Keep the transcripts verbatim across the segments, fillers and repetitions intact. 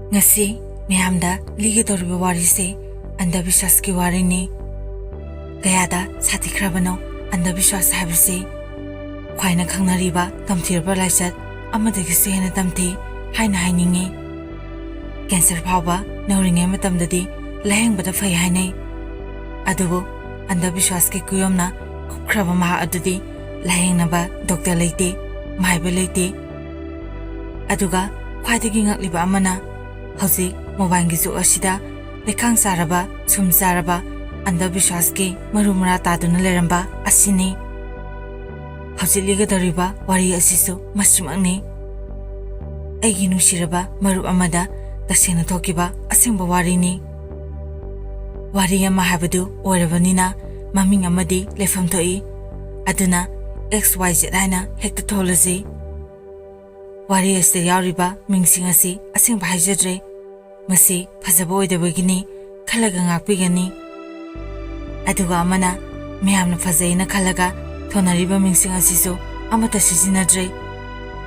ꯉꯁꯤ ꯃꯌꯥꯝꯗ ꯂꯤꯒꯗꯧꯔꯤꯕ ꯋꯥꯔꯤꯁꯦ ꯑꯟꯙꯕꯤꯁ꯭ꯋꯥꯁꯀꯤ ꯋꯥꯔꯤꯅꯤ꯫ ꯀꯌꯥꯗ ꯁꯥꯊꯤꯈ꯭ꯔꯕꯅꯣ ꯑꯟꯙꯕꯤꯁ꯭ꯋꯥꯁ ꯍꯥꯏꯕꯁꯤ꯫ ꯈ꯭ꯋꯥꯏꯅ ꯈꯪꯅꯔꯤꯕ ꯇꯝꯊꯤꯔꯕ ꯂꯥꯏꯆꯠ ꯑꯃꯗꯒꯤꯁꯨ ꯍꯦꯟꯅ ꯇꯝꯊꯤ ꯍꯥꯏꯅ ꯍꯥꯏꯅꯤꯡꯉꯤ꯫ ꯀꯦꯟꯁꯔ ꯐꯥꯎꯕ ꯅꯧꯔꯤꯉꯩ ꯃꯇꯝꯗꯗꯤ ꯂꯥꯌꯦꯡꯕꯗ ꯐꯩ ꯍꯥꯏꯅꯩ꯫ ꯑꯗꯨꯕꯨ ꯑꯟꯙꯕꯤꯁ꯭ꯋꯥꯁꯀꯤ ꯀꯨꯌꯣꯝꯅ ꯀꯨꯞꯈ꯭ꯔꯕ ꯃꯍꯥꯛ ꯑꯗꯨꯗꯤ ꯂꯥꯌꯦꯡꯅꯕ ꯗꯣꯛꯇꯔ ꯂꯩꯇꯦ, ꯃꯥꯏꯕ ꯂꯩꯇꯦ꯫ ꯑꯗꯨꯒ ꯈ꯭ꯋꯥꯏꯗꯒꯤ ꯉꯛꯂꯤꯕ ꯑꯃꯅ, ꯍꯧꯖꯤꯛ ꯃꯣꯕꯥꯏꯜꯒꯤ ꯖꯨꯒ ꯑꯁꯤꯗ ꯂꯩꯈꯥꯡ ꯆꯥꯔꯕ, ꯁꯨꯝ ꯆꯥꯔꯕ ꯑꯟꯙꯕꯤꯁ꯭ꯋꯥꯁꯀꯤ ꯃꯔꯨ ꯃꯔꯥ ꯇꯥꯗꯨꯅ ꯂꯩꯔꯝꯕ ꯑꯁꯤꯅꯤ꯫ ꯍꯧꯖꯤꯛ ꯂꯤꯒꯗꯧꯔꯤꯕ ꯋꯥꯔꯤ ꯑꯁꯤꯁꯨ ꯃꯁꯤꯃꯛꯅꯤ꯫ ꯑꯩꯒꯤ ꯅꯨꯡꯁꯤꯔꯕ ꯃꯔꯨꯞ ꯑꯃꯗ ꯇꯁꯦꯡꯅ ꯊꯣꯛꯈꯤꯕ ꯑꯁꯦꯡꯕ ꯋꯥꯔꯤꯅꯤ꯫ ꯋꯥꯔꯤ ꯑꯃ ꯍꯥꯏꯕꯗꯨ ꯑꯣꯏꯔꯕꯅꯤꯅ ꯃꯃꯤꯡ ꯑꯃꯗꯤ ꯂꯩꯐꯝ ꯊꯣꯛꯏ꯫ ꯑꯗꯨꯅ X Y Z ꯍꯥꯏꯅ ꯍꯦꯛꯇ ꯊꯣꯜꯂꯁꯤ꯫ ꯋꯥꯔꯤ ꯑꯁꯤꯗ ꯌꯥꯎꯔꯤꯕ ꯃꯤꯡꯁꯤꯡ ꯑꯁꯤ ꯑꯁꯦꯡꯕ ꯍꯥꯏꯖꯗ꯭ꯔꯦ꯫ ꯃꯁꯤ ꯐꯖꯕ ꯑꯣꯏꯗꯕꯒꯤꯅꯤ ꯈꯜꯂꯒ ꯉꯥꯛꯄꯤꯒꯅꯤ꯫ ꯑꯗꯨꯒ ꯑꯃꯅ ꯃꯌꯥꯝꯅ ꯐꯖꯩꯅ ꯈꯜꯂꯒ ꯊꯣꯟꯅꯔꯤꯕ ꯃꯤꯡꯁꯤꯡ ꯑꯁꯤꯁꯨ ꯑꯃꯠꯇ ꯁꯤꯖꯤꯟꯅꯗ꯭ꯔꯦ꯫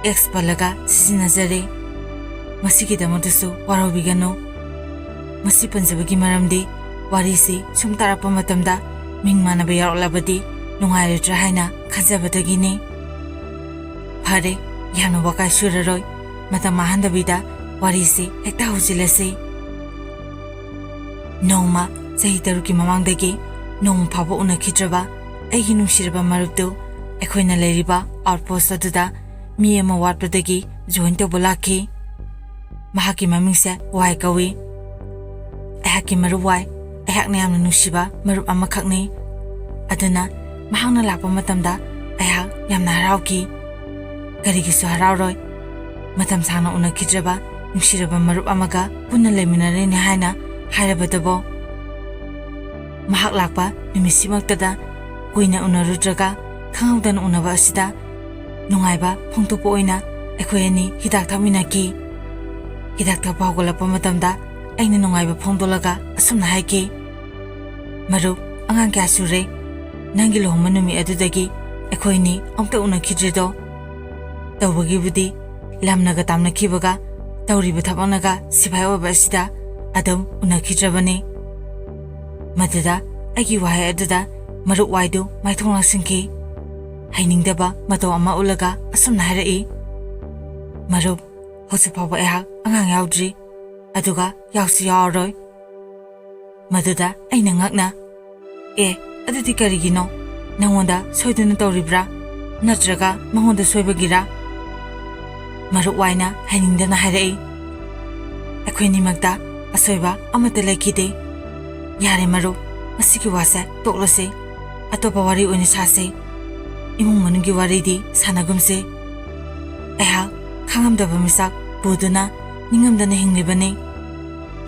X ꯄꯜꯂꯒ ꯁꯤꯖꯤꯟꯅꯖꯔꯦ꯫ ꯃꯁꯤꯒꯤꯗꯃꯛꯇꯁꯨ ꯋꯥꯔꯧꯕꯤꯒꯅꯨ꯫ ꯃꯁꯤ ꯄꯟꯖꯕꯒꯤ ꯃꯔꯝꯗꯤ ꯋꯥꯔꯤꯁꯤ ꯁꯨꯝ ꯇꯥꯔꯛꯄ ꯃꯇꯝꯗ ꯃꯤꯡ ꯃꯥꯟꯅꯕ ꯌꯥꯎꯔꯛꯂꯕꯗꯤ ꯅꯨꯡꯉꯥꯏꯔꯣꯏꯗ꯭ꯔꯥ ꯍꯥꯏꯅ ꯈꯟꯖꯕꯗꯒꯤꯅꯤ꯫ ꯐꯔꯦ, ꯌꯥꯝꯅ ꯋꯥꯀꯥꯏ ꯁꯨꯔꯔꯣꯏ꯫ ꯃꯇꯝ ꯃꯥꯡꯍꯟꯗꯕꯤꯗ ꯋꯥꯔꯤꯁꯤ ꯍꯦꯛꯇ ꯍꯧꯖꯤꯜꯂꯁꯤ꯫ ꯅꯣꯡꯃ, ꯆꯍꯤ ꯇꯔꯨꯛꯀꯤ ꯃꯃꯥꯡꯗꯒꯤ ꯅꯣꯡꯃ ꯐꯥꯎꯕ ꯎꯅꯈꯤꯗ꯭ꯔꯕ ꯑꯩꯒꯤ ꯅꯨꯡꯁꯤꯔꯕ ꯃꯔꯨꯞꯇꯨ ꯑꯩꯈꯣꯏꯅ ꯂꯩꯔꯤꯕ ꯑꯥꯎꯠꯄꯣꯁ꯭ꯠ ꯑꯗꯨꯗ ꯃꯤ ꯑꯃ ꯋꯥꯠꯄꯗꯒꯤ ꯖꯣꯏꯟ ꯇꯧꯕ ꯂꯥꯛꯈꯤ꯫ ꯃꯍꯥꯛꯀꯤ ꯃꯃꯤꯡꯁꯦ ꯋꯥꯏ ꯀꯧꯏ꯫ ꯑꯩꯍꯥꯛꯀꯤ ꯃꯔꯨꯞ ꯋꯥꯏ, ꯑꯩꯍꯥꯛꯅ ꯌꯥꯝꯅ ꯅꯨꯡꯁꯤꯕ ꯃꯔꯨꯞ ꯑꯃꯈꯛꯅꯤ꯫ ꯑꯗꯨꯅ ꯃꯍꯥꯛꯅ ꯂꯥꯛꯄ ꯃꯇꯝꯗ ꯑꯩꯍꯥꯛ ꯌꯥꯝꯅ ꯍꯔꯥꯎꯈꯤ꯫ ꯀꯔꯤꯒꯤꯁꯨ ꯍꯔꯥꯎꯔꯣꯏ? ꯃꯇꯝ ꯁꯥꯡꯅ ꯎꯅꯈꯤꯗ꯭ꯔꯕ ꯅꯨꯡꯁꯤꯔꯕ ꯃꯔꯨꯞ ꯑꯃꯒ ꯄꯨꯟꯅ ꯂꯩꯃꯤꯟꯅꯔꯤꯅꯤ ꯍꯥꯏꯅ ꯍꯥꯏꯔꯕꯗꯕꯣ? ꯃꯍꯥꯛ ꯂꯥꯛꯄ ꯅꯨꯃꯤꯠꯁꯤꯃꯛꯇꯗ ꯀꯨꯏꯅ ꯎꯅꯔꯨꯗ꯭ꯔꯒ ꯈꯪꯍꯧꯗꯅ ꯎꯅꯕ ꯑꯁꯤꯗ ꯅꯨꯡꯉꯥꯏꯕ ꯐꯣꯡꯗꯣꯛꯄ ꯑꯣꯏꯅ ꯑꯩꯈꯣꯏ ꯑꯅꯤ ꯍꯤꯗꯥꯛ ꯊꯛꯃꯤꯟꯅꯈꯤ꯫ ꯍꯤꯗꯥꯛ ꯊꯛꯄ ꯍꯧꯒꯠꯂꯛꯄ ꯃꯇꯝꯗ ꯑꯩꯅ ꯅꯨꯡꯉꯥꯏꯕ ꯐꯣꯡꯗꯣꯛꯂꯒ ꯑꯁꯨꯝꯅ ꯍꯥꯏꯈꯤ, "ꯃꯔꯨꯞ, ꯑꯉꯥꯡ ꯀꯌꯥ ꯁꯨꯔꯦ? ꯅꯪꯒꯤ ꯂꯨꯍꯣꯡꯕ ꯅꯨꯃꯤꯠ ꯑꯗꯨꯗꯒꯤ ꯑꯩꯈꯣꯏꯅꯤ ꯑꯃꯨꯛꯇ ꯎꯅꯈꯤꯗ꯭ꯔꯤꯗꯣ?" ꯇꯧꯕꯒꯤꯕꯨꯗꯤ ꯂꯝꯅꯒ ꯇꯥꯝꯅꯈꯤꯕꯒ ꯇꯧꯔꯤꯕ ꯊꯕꯛꯅꯒ ꯁꯤꯐꯥꯏ ꯑꯣꯏꯕ ꯑꯁꯤꯗ ꯑꯗꯨꯝ ꯎꯅꯈꯤꯗ꯭ꯔꯕꯅꯤ꯫ ꯃꯗꯨꯗ ꯑꯩꯒꯤ ꯋꯥꯍꯩ ꯑꯗꯨꯗ ꯃꯔꯨꯞ ꯋꯥꯏꯗꯨ ꯃꯥꯏꯊꯣꯡ ꯂꯥꯡꯁꯤꯟꯈꯤ꯫ ꯍꯩꯅꯤꯡꯗꯕ ꯃꯇꯧ ꯑꯃ ꯎꯠꯂꯒ ꯑꯁꯨꯝꯅ ꯍꯥꯏꯔꯛꯏ, "ꯃꯔꯨꯞ, ꯍꯧꯖꯤꯛ ꯐꯥꯎꯕ ꯑꯩꯍꯥꯛ ꯑꯉꯥꯡ ꯌꯥꯎꯗ꯭ꯔꯤ, ꯑꯗꯨꯒ ꯌꯥꯎꯁꯨ ꯌꯥꯎꯔꯔꯣꯏ꯫" ꯃꯗꯨꯗ ꯑꯩꯅ ꯉꯛꯅ, "ꯑꯦ, ꯑꯗꯨꯗꯤ ꯀꯔꯤꯒꯤꯅꯣ? ꯅꯪꯉꯣꯟꯗ ꯁꯣꯏꯗꯨꯅ ꯇꯧꯔꯤꯕ꯭ꯔꯥ? ꯅꯠꯇ꯭ꯔꯒ ꯃꯉꯣꯟꯗ ꯁꯣꯏꯕꯒꯤꯔꯥ?" ꯃꯔꯨꯞ ꯋꯥꯏꯅ ꯍꯥꯏꯅꯤꯡꯗꯅ ꯍꯥꯏꯔꯛꯏ, "ꯑꯩꯈꯣꯏꯅꯤꯃꯛꯇ ꯑꯁꯣꯏꯕ ꯑꯃꯠꯇ ꯂꯩꯈꯤꯗꯦ꯫ ꯌꯥꯔꯦ ꯃꯔꯨꯞ, ꯃꯁꯤꯒꯤ ꯋꯥꯁꯦ ꯇꯣꯛꯂꯁꯤ꯫ ꯑꯇꯣꯞꯄ ꯋꯥꯔꯤ ꯑꯣꯏꯅ ꯁꯥꯁꯤ꯫ ꯏꯃꯨꯡ ꯃꯅꯨꯡꯒꯤ ꯋꯥꯔꯤꯗꯤ ꯁꯥꯟꯅꯒꯨꯝꯁꯤ꯫ ꯑꯩꯍꯥꯛ ꯈꯪꯉꯝꯗꯕ ꯃꯤꯁꯛ ꯄꯨꯗꯨꯅ ꯅꯤꯡꯉꯝꯗꯅ ꯍꯤꯡꯂꯤꯕꯅꯤ꯫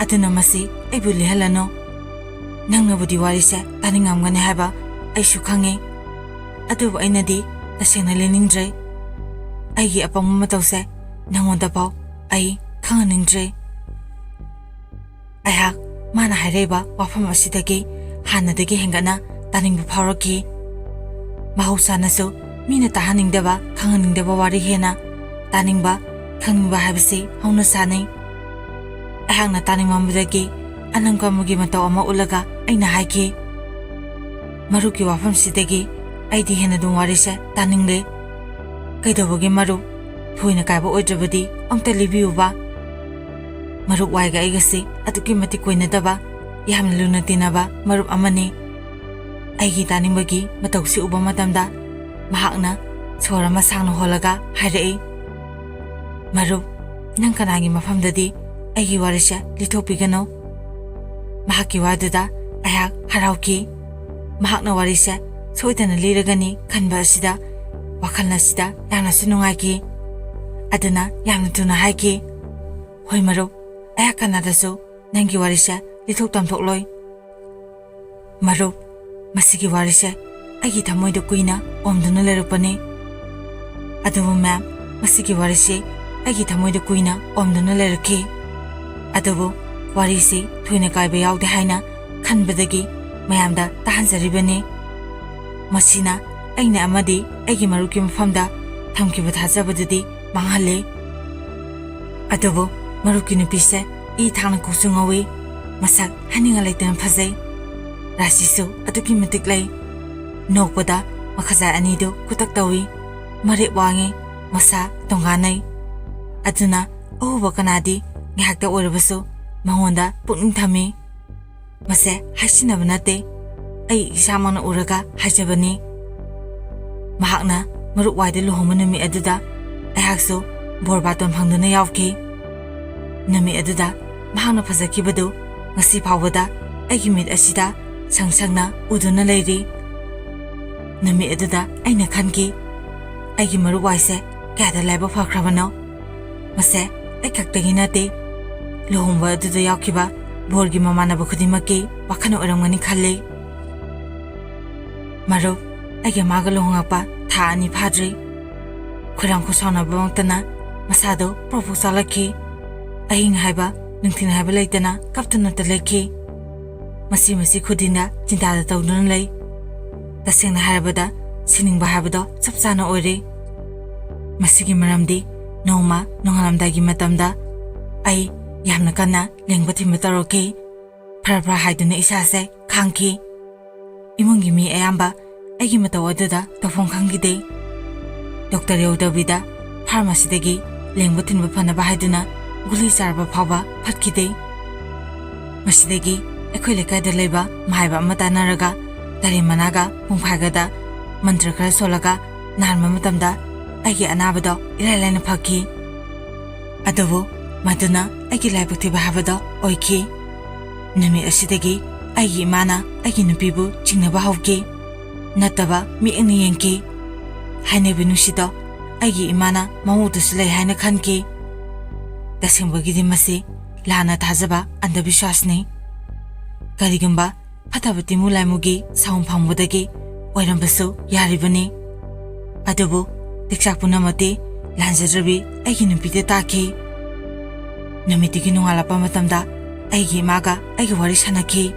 ꯑꯗꯨꯅ ꯃꯁꯤ ꯑꯩꯕꯨ ꯂꯤꯍꯜꯂꯅꯨ꯫ ꯅꯪꯅꯕꯨꯗꯤ ꯋꯥꯔꯤꯁꯦ ꯇꯥꯅꯤꯡꯉꯝꯒꯅꯤ ꯍꯥꯏꯕ ꯑꯩꯁꯨ ꯈꯪꯉꯤ꯫ ꯑꯗꯨꯕꯨ ꯑꯩꯅꯗꯤ ꯇꯁꯦꯡꯅ ꯂꯤꯅꯤꯡꯗ꯭ꯔꯦ꯫ ꯑꯩꯒꯤ ꯑꯄꯪꯕ ꯃꯇꯧꯁꯦ ꯅꯪꯉꯣꯟꯗꯐꯥꯎ ꯑꯩ ꯈꯪꯍꯟꯅꯤꯡꯗ꯭ꯔꯦ꯫" ꯑꯩꯍꯥꯛ ꯃꯥꯅ ꯍꯥꯏꯔꯛꯏꯕ ꯋꯥꯐꯝ ꯑꯁꯤꯗꯒꯤ ꯍꯥꯟꯅꯗꯒꯤ ꯍꯦꯟꯒꯠꯅ ꯇꯥꯅꯤꯡꯕ ꯐꯥꯎꯔꯛꯈꯤ꯫ ꯃꯍꯧꯁꯥꯅꯁꯨ ꯃꯤꯅ ꯇꯥꯍꯟꯅꯤꯡꯗꯕ, ꯈꯪꯍꯟꯅꯤꯡꯗꯕ ꯋꯥꯔꯤ ꯍꯦꯟꯅ ꯇꯥꯅꯤꯡꯕ, ꯈꯪꯅꯤꯡꯕ ꯍꯥꯏꯕꯁꯤ ꯍꯧꯅꯁꯥꯅꯤ꯫ ꯑꯩꯍꯥꯛꯅ ꯇꯥꯅꯤꯡꯃꯟꯕꯗꯒꯤ ꯑꯅꯝ ꯀꯟꯕꯒꯤ ꯃꯇꯧ ꯑꯃ ꯎꯠꯂꯒ ꯑꯩꯅ ꯍꯥꯏꯈꯤ, "ꯃꯔꯨꯞꯀꯤ ꯋꯥꯐꯝꯁꯤꯗꯒꯤ ꯑꯩꯗꯤ ꯍꯦꯟꯅ ꯑꯗꯨꯝ ꯋꯥꯔꯤꯁꯦ ꯇꯥꯅꯤꯡꯂꯦ꯫ ꯀꯩꯗꯧꯕꯒꯤ ꯃꯔꯨꯞ? ꯊꯣꯏꯅ ꯀꯥꯏꯕ ꯑꯣꯏꯗ꯭ꯔꯕꯗꯤ ꯑꯝꯇ ꯂꯤꯕꯤꯌꯨꯕ꯫" ꯃꯔꯨꯞ ꯋꯥꯏꯒ ꯑꯩꯒꯁꯤ ꯑꯗꯨꯛꯀꯤ ꯃꯇꯤꯛ ꯀꯣꯏꯅꯗꯕ, ꯌꯥꯝꯅ ꯂꯨꯅ ꯇꯤꯟꯅꯕ ꯃꯔꯨꯞ ꯑꯃꯅꯤ꯫ ꯑꯩꯒꯤ ꯇꯥꯅꯤꯡꯕꯒꯤ ꯃꯇꯧꯁꯤ ꯎꯕ ꯃꯇꯝꯗ ꯃꯍꯥꯛꯅ ꯁꯣꯔ ꯑꯃ ꯁꯥꯡꯅ ꯍꯣꯜꯂꯒ ꯍꯥꯏꯔꯛꯏ, "ꯃꯔꯨꯞ, ꯅꯪ ꯀꯅꯥꯒꯤ ꯃꯐꯝꯗꯗꯤ ꯑꯩꯒꯤ ꯋꯥꯔꯤꯁꯦ ꯂꯤꯊꯣꯛꯄꯤꯒꯅꯨ꯫" ꯃꯍꯥꯛꯀꯤ ꯋꯥꯗꯨꯗ ꯑꯩꯍꯥꯛ ꯍꯔꯥꯎꯈꯤ꯫ ꯃꯍꯥꯛꯅ ꯋꯥꯔꯤꯁꯦ ꯁꯣꯏꯗꯅ ꯂꯤꯔꯒꯅꯤ ꯈꯟꯕ ꯑꯁꯤꯗ ꯋꯥꯈꯜ ꯑꯁꯤꯗ ꯌꯥꯝꯅꯁꯨ ꯅꯨꯡꯉꯥꯏꯈꯤ꯫ ꯑꯗꯨꯅ ꯌꯥꯝꯅ ꯊꯨꯅ ꯍꯥꯏꯈꯤ, "ꯍꯣꯏ ꯃꯔꯨꯞ, ꯑꯩꯍꯥꯛ ꯀꯅꯥꯗꯁꯨ ꯅꯪꯒꯤ ꯋꯥꯔꯤꯁꯦ ꯂꯤꯊꯣꯛ ꯇꯝꯊꯣꯛꯂꯣꯏ꯫" ꯃꯔꯨꯞ, ꯃꯁꯤꯒꯤ ꯋꯥꯔꯤꯁꯦ ꯑꯩꯒꯤ ꯊꯃꯣꯏꯗ ꯀꯨꯏꯅ ꯑꯣꯝꯗꯨꯅ ꯂꯩꯔꯛꯄꯅꯤ꯫ ꯑꯗꯨꯕꯨ ꯃꯦꯝ, ꯃꯁꯤꯒꯤ ꯋꯥꯔꯤꯁꯤ ꯑꯩꯒꯤ ꯊꯃꯣꯏꯗ ꯀꯨꯏꯅ ꯑꯣꯝꯗꯨꯅ ꯂꯩꯔꯛꯈꯤ꯫ ꯑꯗꯨꯕꯨ ꯋꯥꯔꯤꯁꯤ ꯊꯣꯏꯅ ꯀꯥꯏꯕ ꯌꯥꯎꯗꯦ ꯍꯥꯏꯅ ꯈꯟꯕꯗꯒꯤ ꯃꯌꯥꯝꯗ ꯇꯥꯍꯟꯖꯔꯤꯕꯅꯤ꯫ ꯃꯁꯤꯅ ꯑꯩꯅ ꯑꯃꯗꯤ ꯑꯩꯒꯤ ꯃꯔꯨꯞꯀꯤ ꯃꯐꯝꯗ ꯊꯝꯈꯤꯕ ꯊꯥꯖꯕꯗꯨꯗꯤ ꯃꯥꯡꯍꯜꯂꯦ꯫ ꯑꯗꯨꯕꯨ ꯃꯔꯨꯞꯀꯤ ꯅꯨꯄꯤꯁꯦ ꯏ ꯊꯥꯡꯅ ꯀꯣꯛꯁꯨ ꯉꯧꯏ, ꯃꯁꯛ ꯍꯥꯏꯅꯤꯡꯉꯥꯏ ꯂꯩꯇꯅ ꯐꯖꯩ, ꯔꯥꯁꯤꯁꯨ ꯑꯗꯨꯛꯀꯤ ꯃꯇꯤꯛ ꯂꯩ꯫ ꯅꯣꯛꯄꯗ ꯃꯈꯖꯥꯏ ꯑꯅꯤꯗꯨ ꯀꯨꯇꯛ ꯇꯧꯏ, ꯃꯔꯦꯞ ꯋꯥꯡꯉꯤ, ꯃꯁꯥ ꯇꯣꯉꯥꯟꯅꯩ꯫ ꯑꯗꯨꯅ ꯑꯎꯕ ꯀꯅꯥꯗꯤ ꯉꯥꯏꯍꯥꯛꯇ ꯑꯣꯏꯔꯕꯁꯨ ꯃꯉꯣꯟꯗ ꯄꯨꯛꯅꯤꯡ ꯊꯝꯃꯤ꯫ ꯃꯁꯦ ꯍꯥꯏꯁꯤꯟꯅꯕ ꯅꯠꯇꯦ, ꯑꯩ ꯏꯁꯥꯃꯛꯅ ꯎꯔꯒ ꯍꯥꯏꯖꯕꯅꯤ꯫ ꯃꯍꯥꯛꯅ ꯃꯔꯨꯞ ꯋꯥꯏꯗ ꯂꯨꯍꯣꯡꯕ ꯅꯨꯃꯤꯠ ꯑꯗꯨꯗ ꯑꯩꯍꯥꯛꯁꯨ ꯕꯣꯔ ꯕꯥꯇꯣꯟ ꯐꯪꯗꯨꯅ ꯌꯥꯎꯈꯤ꯫ ꯅꯨꯃꯤꯠ ꯑꯗꯨꯗ ꯃꯍꯥꯛꯅ ꯐꯖꯈꯤꯕꯗꯨ ꯉꯁꯤ ꯐꯥꯎꯕꯗ ꯑꯩꯒꯤ ꯃꯤꯠ ꯑꯁꯤꯗ ꯁꯪ ꯁꯪꯅ ꯎꯗꯨꯅ ꯂꯩꯔꯤ꯫ ꯅꯨꯃꯤꯠ ꯑꯗꯨꯗ ꯑꯩꯅ ꯈꯟꯈꯤ, "ꯑꯩꯒꯤ ꯃꯔꯨꯞ ꯋꯥꯏꯁꯦ ꯀꯌꯥꯗ ꯂꯥꯏꯕꯛ ꯐꯈ꯭ꯔꯕꯅꯣ?" ꯃꯁꯦ ꯑꯩ ꯈꯛꯇꯒꯤ ꯅꯠꯇꯦ, ꯂꯨꯍꯣꯡꯕ ꯑꯗꯨꯗ ꯌꯥꯎꯈꯤꯕ ꯕꯣꯔꯒꯤ ꯃꯃꯥꯟꯅꯕ ꯈꯨꯗꯤꯡꯃꯛꯀꯤ ꯋꯥꯈꯜ ꯑꯣꯏꯔꯝꯒꯅꯤ ꯈꯜꯂꯤ꯫ ꯃꯔꯨꯞ, ꯑꯩꯒ ꯃꯥꯒ ꯂꯨꯍꯣꯡꯂꯛꯄ ꯊꯥ ꯑꯅꯤ ꯐꯥꯗ꯭ꯔꯤ꯫ ꯈꯣꯏꯔꯥꯡ ꯈꯣꯏꯁꯥꯎꯅꯕꯃꯛꯇꯅ ꯃꯁꯥꯗꯣ ꯄ꯭ꯔꯣꯛ ꯄ꯭ꯔꯣꯛ ꯆꯥꯛꯂꯛꯈꯤ꯫ ꯑꯍꯤꯡ ꯍꯥꯏꯕ, ꯅꯨꯡꯊꯤꯜ ꯍꯥꯏꯕ ꯂꯩꯇꯅ ꯀꯞꯇꯅꯇ ꯂꯩꯈꯤ꯫ ꯃꯁꯤ ꯃꯁꯤ ꯈꯨꯗꯤꯡꯗ ꯆꯤꯟꯇꯥꯗ ꯇꯧꯗꯨꯅ ꯂꯩ꯫ ꯇꯁꯦꯡꯅ ꯍꯥꯏꯔꯕꯗ ꯁꯤꯅꯤꯡꯕ ꯍꯥꯏꯕꯗꯣ ꯆꯞ ꯆꯥꯅ ꯑꯣꯏꯔꯦ꯫ ꯃꯁꯤꯒꯤ ꯃꯔꯝꯗꯤ ꯅꯣꯡꯃ ꯅꯣꯡꯉꯥꯜꯂꯝꯗꯥꯏꯒꯤ ꯃꯇꯝꯗ ꯑꯩ ꯌꯥꯝꯅ ꯀꯟꯅ ꯂꯦꯡꯕ ꯊꯤꯟꯕ ꯇꯧꯔꯛꯈꯤ꯫ ꯐꯔ ꯐꯔ ꯍꯥꯏꯗꯨꯅ ꯏꯁꯥꯁꯦ ꯈꯥꯡꯈꯤ꯫ ꯏꯃꯨꯡꯒꯤ ꯃꯤ ꯑꯌꯥꯝꯕ ꯑꯩꯒꯤ ꯃꯇꯧ ꯑꯗꯨꯗ ꯇꯧꯐꯝ ꯈꯪꯈꯤꯗꯦ꯫ ꯗꯣꯛꯇꯔ ꯌꯧꯗꯕꯤꯗ ꯐꯥꯔꯃꯥꯁꯤꯗꯒꯤ ꯂꯦꯡꯕ ꯊꯤꯟꯕ ꯐꯅꯕ ꯍꯥꯏꯗꯨꯅ ꯒꯨꯂꯤ ꯆꯥꯔꯕ ꯐꯥꯎꯕ ꯐꯠꯈꯤꯗꯦ꯫ ꯃꯁꯤꯗꯒꯤ ꯑꯩꯈꯣꯏ ꯂꯩꯀꯥꯏꯗ ꯂꯩꯕ ꯃꯥꯏꯕ ꯑꯃ ꯇꯥꯟꯅꯔꯒ ꯇꯔꯦꯠ ꯃꯅꯥꯒ ꯄꯨꯡꯐꯥꯏꯒꯗ ꯃꯟꯇ꯭ꯔ ꯈꯔ ꯁꯣꯜꯂꯒ ꯅꯥꯟꯕ ꯃꯇꯝꯗ ꯑꯩꯒꯤ ꯑꯅꯥꯕꯗꯣ ꯏꯔꯥꯏ ꯂꯥꯏꯅ ꯐꯈꯤ꯫ ꯑꯗꯨꯕꯨ ꯃꯗꯨꯅ ꯑꯩꯒꯤ ꯂꯥꯏꯕꯛ ꯊꯤꯕ ꯍꯥꯏꯕꯗꯣ ꯑꯣꯏꯈꯤ꯫ ꯅꯨꯃꯤꯠ ꯑꯁꯤꯗꯒꯤ ꯑꯩꯒꯤ ꯏꯃꯥꯅ ꯑꯩꯒꯤ ꯅꯨꯄꯤꯕꯨ ꯆꯤꯡꯅꯕ ꯍꯧꯈꯤ꯫ ꯅꯠꯇꯕ ꯃꯤꯠꯌꯦꯡꯅ ꯌꯦꯡꯈꯤ꯫ ꯍꯥꯏꯅꯕ ꯅꯨꯡꯁꯤꯗꯣ ꯑꯩꯒꯤ ꯏꯃꯥꯅ ꯃꯉꯣꯟꯗꯁꯨ ꯂꯩ ꯍꯥꯏꯅ ꯈꯟꯈꯤ꯫ ꯇꯁꯦꯡꯕꯒꯤꯗꯤ ꯃꯁꯤ ꯂꯥꯟꯅ ꯊꯥꯖꯕ ꯑꯟꯙꯕꯤꯁ꯭ꯋꯥꯁꯅꯤ꯫ ꯀꯔꯤꯒꯨꯝꯕ ꯐꯠꯇꯕ ꯇꯤꯃꯨ ꯂꯥꯏꯃꯨꯒꯤ ꯁꯥꯎꯟ ꯐꯪꯕꯗꯒꯤ ꯑꯣꯏꯔꯝꯕꯁꯨ ꯌꯥꯔꯤꯕꯅꯤ꯫ ꯑꯗꯨꯕꯨ ꯇꯦꯛꯆꯥꯛ ꯄꯨꯝꯅꯃꯛꯇꯤ ꯂꯥꯟꯖꯗ꯭ꯔꯕꯤ ꯑꯩꯒꯤ ꯅꯨꯄꯤꯗ ꯇꯥꯈꯤ꯫ ꯅꯨꯃꯤꯠꯇꯨꯒꯤ ꯅꯣꯡꯉꯥꯜꯂꯛꯄ ꯃꯇꯝꯗ ꯑꯩꯒꯤ ꯏꯃꯥꯒ ꯑꯩꯒ ꯋꯥꯔꯤ ꯁꯥꯟꯅꯈꯤ꯫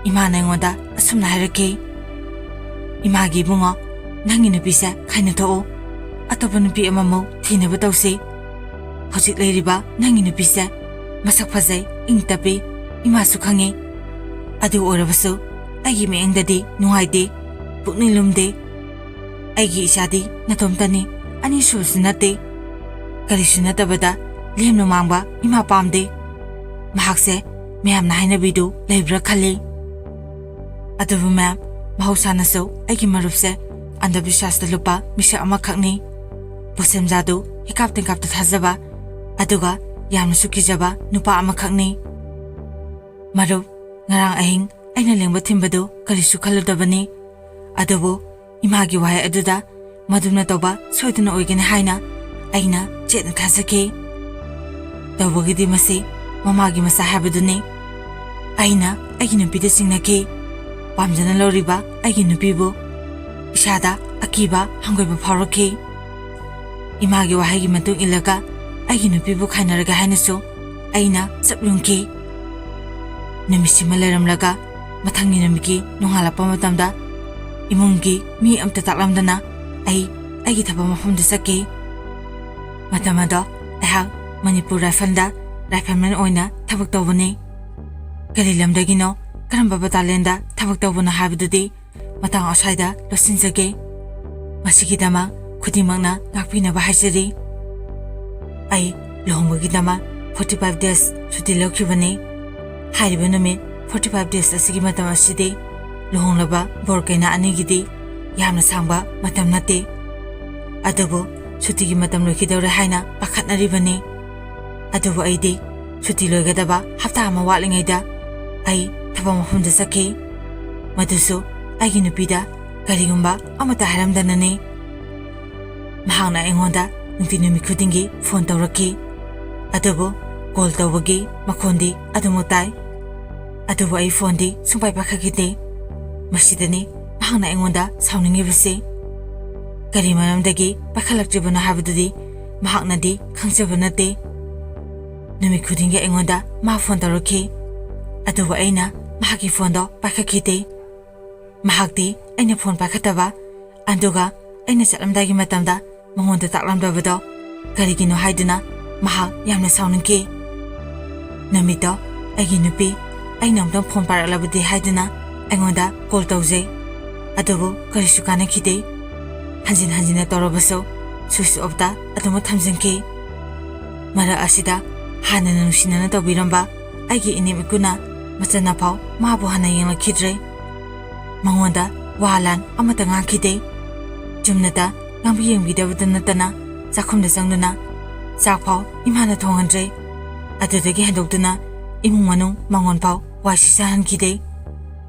ꯏꯃꯥꯅ ꯑꯩꯉꯣꯟꯗ ꯑꯁꯨꯝꯅ ꯍꯥꯏꯔꯛꯈꯤ, "ꯏꯃꯥꯒꯤ ꯏꯕꯨꯡꯉꯣ, ꯅꯪꯒꯤ ꯅꯨꯄꯤꯁꯦ ꯈꯥꯏꯅ ꯊꯣꯛꯎ꯫ ꯑꯇꯣꯞꯄ ꯅꯨꯄꯤ ꯑꯃꯃꯨꯛ ꯊꯤꯅꯕ ꯇꯧꯁꯤ꯫ ꯍꯧꯖꯤꯛ ꯂꯩꯔꯤꯕ ꯅꯪꯒꯤ ꯅꯨꯄꯤꯁꯦ ꯃꯁꯛ ꯐꯖꯩ, ꯏꯪ ꯇꯞꯄꯤ, ꯏꯃꯥꯁꯨ ꯈꯪꯉꯤ꯫ ꯑꯗꯨ ꯑꯣꯏꯔꯕꯁꯨ ꯑꯩꯒꯤ ꯃꯤꯠꯌꯦꯡꯗꯗꯤ ꯅꯨꯡꯉꯥꯏꯇꯦ, ꯄꯨꯛꯅꯤꯡ ꯂꯨꯝꯗꯦ꯫ ꯑꯩꯒꯤ ꯏꯆꯥꯗꯤ ꯅꯇꯣꯝꯇꯅꯤ, ꯑꯅꯤꯁꯨꯕꯁꯨ ꯅꯠꯇꯦ꯫ ꯀꯔꯤꯁꯨ ꯅꯠꯇꯕꯗ ꯂꯦꯝꯅ ꯃꯥꯡꯕ ꯏꯃꯥ ꯄꯥꯝꯗꯦ꯫ ꯃꯍꯥꯛꯁꯦ ꯃꯌꯥꯝꯅ ꯍꯥꯏꯅꯕꯤꯗꯨ ꯂꯩꯕ꯭ꯔꯥ ꯈꯜꯂꯤ꯫ ꯑꯗꯨꯕꯨ ꯃꯦꯝ, ꯃꯍꯧꯁꯥꯅꯁꯨ ꯑꯩꯒꯤ ꯃꯔꯨꯞꯁꯦ ꯑꯟꯙꯕꯤꯁ꯭ꯋꯥꯁꯇ ꯂꯨꯞꯄ ꯃꯤꯁꯛ ꯑꯃꯈꯛꯅꯤ꯫ ꯄꯣꯠꯁꯦꯝꯖꯥꯗꯨ ꯍꯤꯀꯥꯞ ꯇꯦꯡꯀꯥꯞꯇ ꯊꯥꯖꯕ, ꯑꯗꯨꯒ ꯌꯥꯝꯅꯁꯨ ꯀꯤꯖꯕ ꯅꯨꯄꯥ ꯑꯃꯈꯛꯅꯤ꯫ ꯃꯔꯨꯞ, ꯉꯔꯥꯡ ꯑꯍꯤꯡ ꯑꯩꯅ ꯂꯦꯡꯕ ꯊꯤꯟꯕꯗꯨ ꯀꯔꯤꯁꯨ ꯈꯜꯂꯨꯗꯕꯅꯤ꯫ ꯑꯗꯨꯕꯨ ꯏꯃꯥꯒꯤ ꯋꯥꯍꯩ ꯑꯗꯨꯗ ꯃꯗꯨꯅ ꯇꯧꯕ ꯁꯣꯏꯗꯅ ꯑꯣꯏꯒꯅꯤ ꯍꯥꯏꯅ ꯑꯩꯅ ꯆꯦꯠꯅ ꯊꯥꯖꯈꯤ꯫ ꯇꯧꯕꯒꯤꯗꯤ ꯃꯁꯤ ꯃꯃꯥꯒꯤ ꯃꯆꯥ ꯍꯥꯏꯕꯗꯨꯅꯤ꯫ ꯑꯩꯅ ꯑꯩꯒꯤ ꯅꯨꯄꯤꯗ ꯆꯤꯡꯅꯈꯤ꯫ ꯄꯥꯝꯖꯅ ꯂꯧꯔꯤꯕ ꯑꯩꯒꯤ ꯅꯨꯄꯤꯕꯨ ꯏꯁꯥꯗ ꯑꯀꯤꯕ ꯍꯪꯒꯣꯏꯕ ꯐꯥꯎꯔꯛꯈꯤ꯫ ꯏꯃꯥꯒꯤ ꯋꯥꯍꯩꯒꯤ ꯃꯇꯨꯡ ꯏꯜꯂꯒ ꯑꯩꯒꯤ ꯅꯨꯄꯤꯕꯨ ꯈꯥꯏꯅꯔꯒꯦ ꯍꯥꯏꯅꯁꯨ ꯑꯩꯅ ꯆꯞ ꯌꯨꯡꯈꯤ꯫ ꯅꯨꯃꯤꯠꯁꯤꯃ ꯂꯩꯔꯝꯂꯒ ꯃꯊꯪꯒꯤ ꯅꯨꯃꯤꯠꯀꯤ ꯅꯣꯡꯉꯥꯜꯂꯛꯄ ꯃꯇꯝꯗ ꯏꯃꯨꯡꯒꯤ ꯃꯤ ꯑꯝꯇ ꯇꯥꯛꯂꯝꯗꯅ ꯑꯩ ꯑꯩꯒꯤ ꯊꯕꯛ ꯃꯐꯝꯗ ꯆꯠꯈꯤ꯫ ꯃꯇꯝ ꯑꯗꯣ ꯑꯩꯍꯥꯛ ꯃꯅꯤꯄꯨꯔ ꯔꯥꯏꯐꯜꯗ ꯔꯥꯏꯐꯜꯃꯦꯟ ꯑꯣꯏꯅ ꯊꯕꯛ ꯇꯧꯕꯅꯤ꯫ ꯀꯔꯤ ꯂꯝꯗꯒꯤꯅꯣ, ꯀꯔꯝꯕ ꯕꯇꯥꯂꯤꯌꯟꯗ ꯊꯕꯛ ꯇꯧꯕꯅꯣ ꯍꯥꯏꯕꯗꯨꯗꯤ ꯃꯇꯥꯡ ꯑꯁ꯭ꯋꯥꯏꯗ ꯂꯣꯠꯁꯤꯟꯖꯒꯦ꯫ ꯃꯁꯤꯒꯤꯗꯃꯛ ꯈꯨꯗꯤꯡꯃꯛꯅ ꯉꯥꯛꯄꯤꯅꯕ ꯍꯥꯏꯖꯔꯤ꯫ ꯑꯩ ꯂꯨꯍꯣꯡꯕꯒꯤꯗꯃꯛ forty five days ꯁꯨꯇꯤ ꯂꯧꯈꯤꯕꯅꯤ꯫ ꯍꯥꯏꯔꯤꯕ ꯅꯨꯃꯤꯠ forty five days ꯑꯁꯤꯒꯤ ꯃꯇꯝ ꯑꯁꯤꯗꯤ ꯂꯨꯍꯣꯡꯂꯕ ꯕꯣꯔ ꯀꯩꯅꯥ ꯑꯅꯤꯒꯤꯗꯤ ꯌꯥꯝꯅ ꯁꯥꯡꯕ ꯃꯇꯝ ꯅꯠꯇꯦ꯫ ꯑꯗꯨꯕꯨ ꯁꯨꯇꯤꯒꯤ ꯃꯇꯝ ꯂꯣꯏꯈꯤꯗꯧꯔꯦ ꯍꯥꯏꯅ ꯄꯥꯈꯠꯅꯔꯤꯕꯅꯤ꯫ ꯑꯗꯨꯕꯨ ꯑꯩꯗꯤ ꯁꯨꯇꯤ ꯂꯣꯏꯒꯗꯕ ꯍꯞꯇꯥ ꯑꯃ ꯋꯥꯠꯂꯤꯉꯩꯗ ꯑꯩ ꯊꯕꯛ ꯃꯐꯝꯗ ꯆꯠꯈꯤ꯫ ꯃꯗꯨꯁꯨ ꯑꯩꯒꯤ ꯅꯨꯄꯤꯗ ꯀꯔꯤꯒꯨꯝꯕ ꯑꯃꯠꯇ ꯍꯥꯏꯔꯝꯗꯅꯅꯤ꯫ ꯃꯍꯥꯛꯅ ꯑꯩꯉꯣꯟꯗ ꯅꯨꯡꯇꯤ ꯅꯨꯃꯤꯠ ꯈꯨꯗꯤꯡꯒꯤ ꯐꯣꯟ ꯇꯧꯔꯛꯈꯤ꯫ ꯑꯗꯨꯕꯨ ꯀꯣꯜ ꯇꯧꯕꯒꯤ ꯃꯈꯣꯟꯗꯤ ꯑꯗꯨꯃꯛ ꯇꯥꯏ꯫ ꯑꯗꯨꯕꯨ ꯑꯩ ꯐꯣꯟꯗꯤ ꯁꯨꯡꯄꯥꯏ ꯄꯥꯏꯈꯠꯈꯤꯗꯦ꯫ ꯃꯁꯤꯗꯅꯤ ꯃꯍꯥꯛꯅ ꯑꯩꯉꯣꯟꯗ ꯁꯥꯎꯅꯤꯡꯉꯤꯕꯁꯤ꯫ ꯀꯔꯤ ꯃꯔꯝꯗꯒꯤ ꯄꯥꯏꯈꯠꯂꯛꯇ꯭ꯔꯤꯕꯅꯣ ꯍꯥꯏꯕꯗꯨꯗꯤ ꯃꯍꯥꯛꯅꯗꯤ ꯈꯪꯖꯕ ꯅꯠꯇꯦ꯫ ꯅꯨꯃꯤꯠ ꯈꯨꯗꯤꯡꯒꯤ ꯑꯩꯉꯣꯟꯗ ꯃꯥ ꯐꯣꯟ ꯇꯧꯔꯛꯈꯤ꯫ ꯑꯗꯨꯕꯨ ꯑꯩꯅ ꯃꯍꯥꯛꯀꯤ ꯐꯣꯟꯗꯣ ꯄꯥꯏꯈꯠꯈꯤꯗꯦ꯫ ꯃꯍꯥꯛꯇꯤ ꯑꯩꯅ ꯐꯣꯟ ꯄꯥꯏꯈꯠꯇꯕ, ꯑꯗꯨꯒ ꯑꯩꯅ ꯆꯠꯂꯝꯗꯥꯏꯒꯤ ꯃꯇꯝꯗ ꯃꯉꯣꯟꯗ ꯇꯥꯛꯂꯝꯗꯕꯗꯣ ꯀꯔꯤꯒꯤꯅꯣ ꯍꯥꯏꯗꯨꯅ ꯃꯍꯥꯛ ꯌꯥꯝꯅ ꯁꯥꯎꯅꯤꯡꯈꯤ꯫ ꯅꯨꯃꯤꯠꯇꯣ ꯑꯩꯒꯤ ꯅꯨꯄꯤ ꯑꯩꯅ ꯑꯃꯨꯛꯇꯪ ꯐꯣꯟ ꯄꯥꯏꯔꯛꯂꯕꯗꯤ ꯍꯥꯏꯗꯨꯅ ꯑꯩꯉꯣꯟꯗ ꯀꯣꯜ ꯇꯧꯖꯩ꯫ ꯑꯗꯨꯕꯨ ꯀꯔꯤꯁꯨ ꯀꯥꯟꯅꯈꯤꯗꯦ꯫ ꯍꯟꯖꯤꯟ ꯍꯟꯖꯤꯟꯅ ꯇꯧꯔꯕꯁꯨ ꯁ꯭ꯋꯤꯆ ꯑꯣꯐꯇ ꯑꯗꯨꯃꯛ ꯊꯝꯖꯤꯟꯈꯤ꯫ ꯃꯔꯛ ꯑꯁꯤꯗ ꯍꯥꯟꯅꯅ ꯅꯨꯡꯁꯤꯅꯅ ꯇꯧꯕꯤꯔꯝꯕ ꯑꯩꯒꯤ ꯏꯅꯦꯝ ꯏꯀꯨꯅ ꯃꯆꯟꯅꯐꯥꯎ ꯃꯥꯕꯨ ꯍꯟꯅ ꯌꯦꯡꯂꯛꯈꯤꯗ꯭ꯔꯦ꯫ ꯃꯉꯣꯟꯗ ꯋꯥ ꯂꯥꯟ ꯑꯃꯠꯇ ꯉꯥꯡꯈꯤꯗꯦ꯫ ꯆꯨꯝꯅꯇ ꯉꯥꯡꯕꯤ ꯌꯦꯡꯕꯤꯗꯕꯗ ꯅꯠꯇꯅ ꯆꯥꯛꯈꯨꯝꯗ ꯆꯪꯗꯨꯅ ꯆꯥꯛꯐꯥꯎ ꯏꯃꯥꯅ ꯊꯣꯡꯍꯟꯗ꯭ꯔꯦ꯫ ꯑꯗꯨꯗꯒꯤ ꯍꯦꯟꯗꯣꯛꯇꯨꯅ ꯏꯃꯨꯡ ꯃꯅꯨꯡ ꯃꯉꯣꯟꯐꯥꯎ ꯋꯥꯏ ꯁꯤꯠꯆꯍꯟꯈꯤꯗꯦ꯫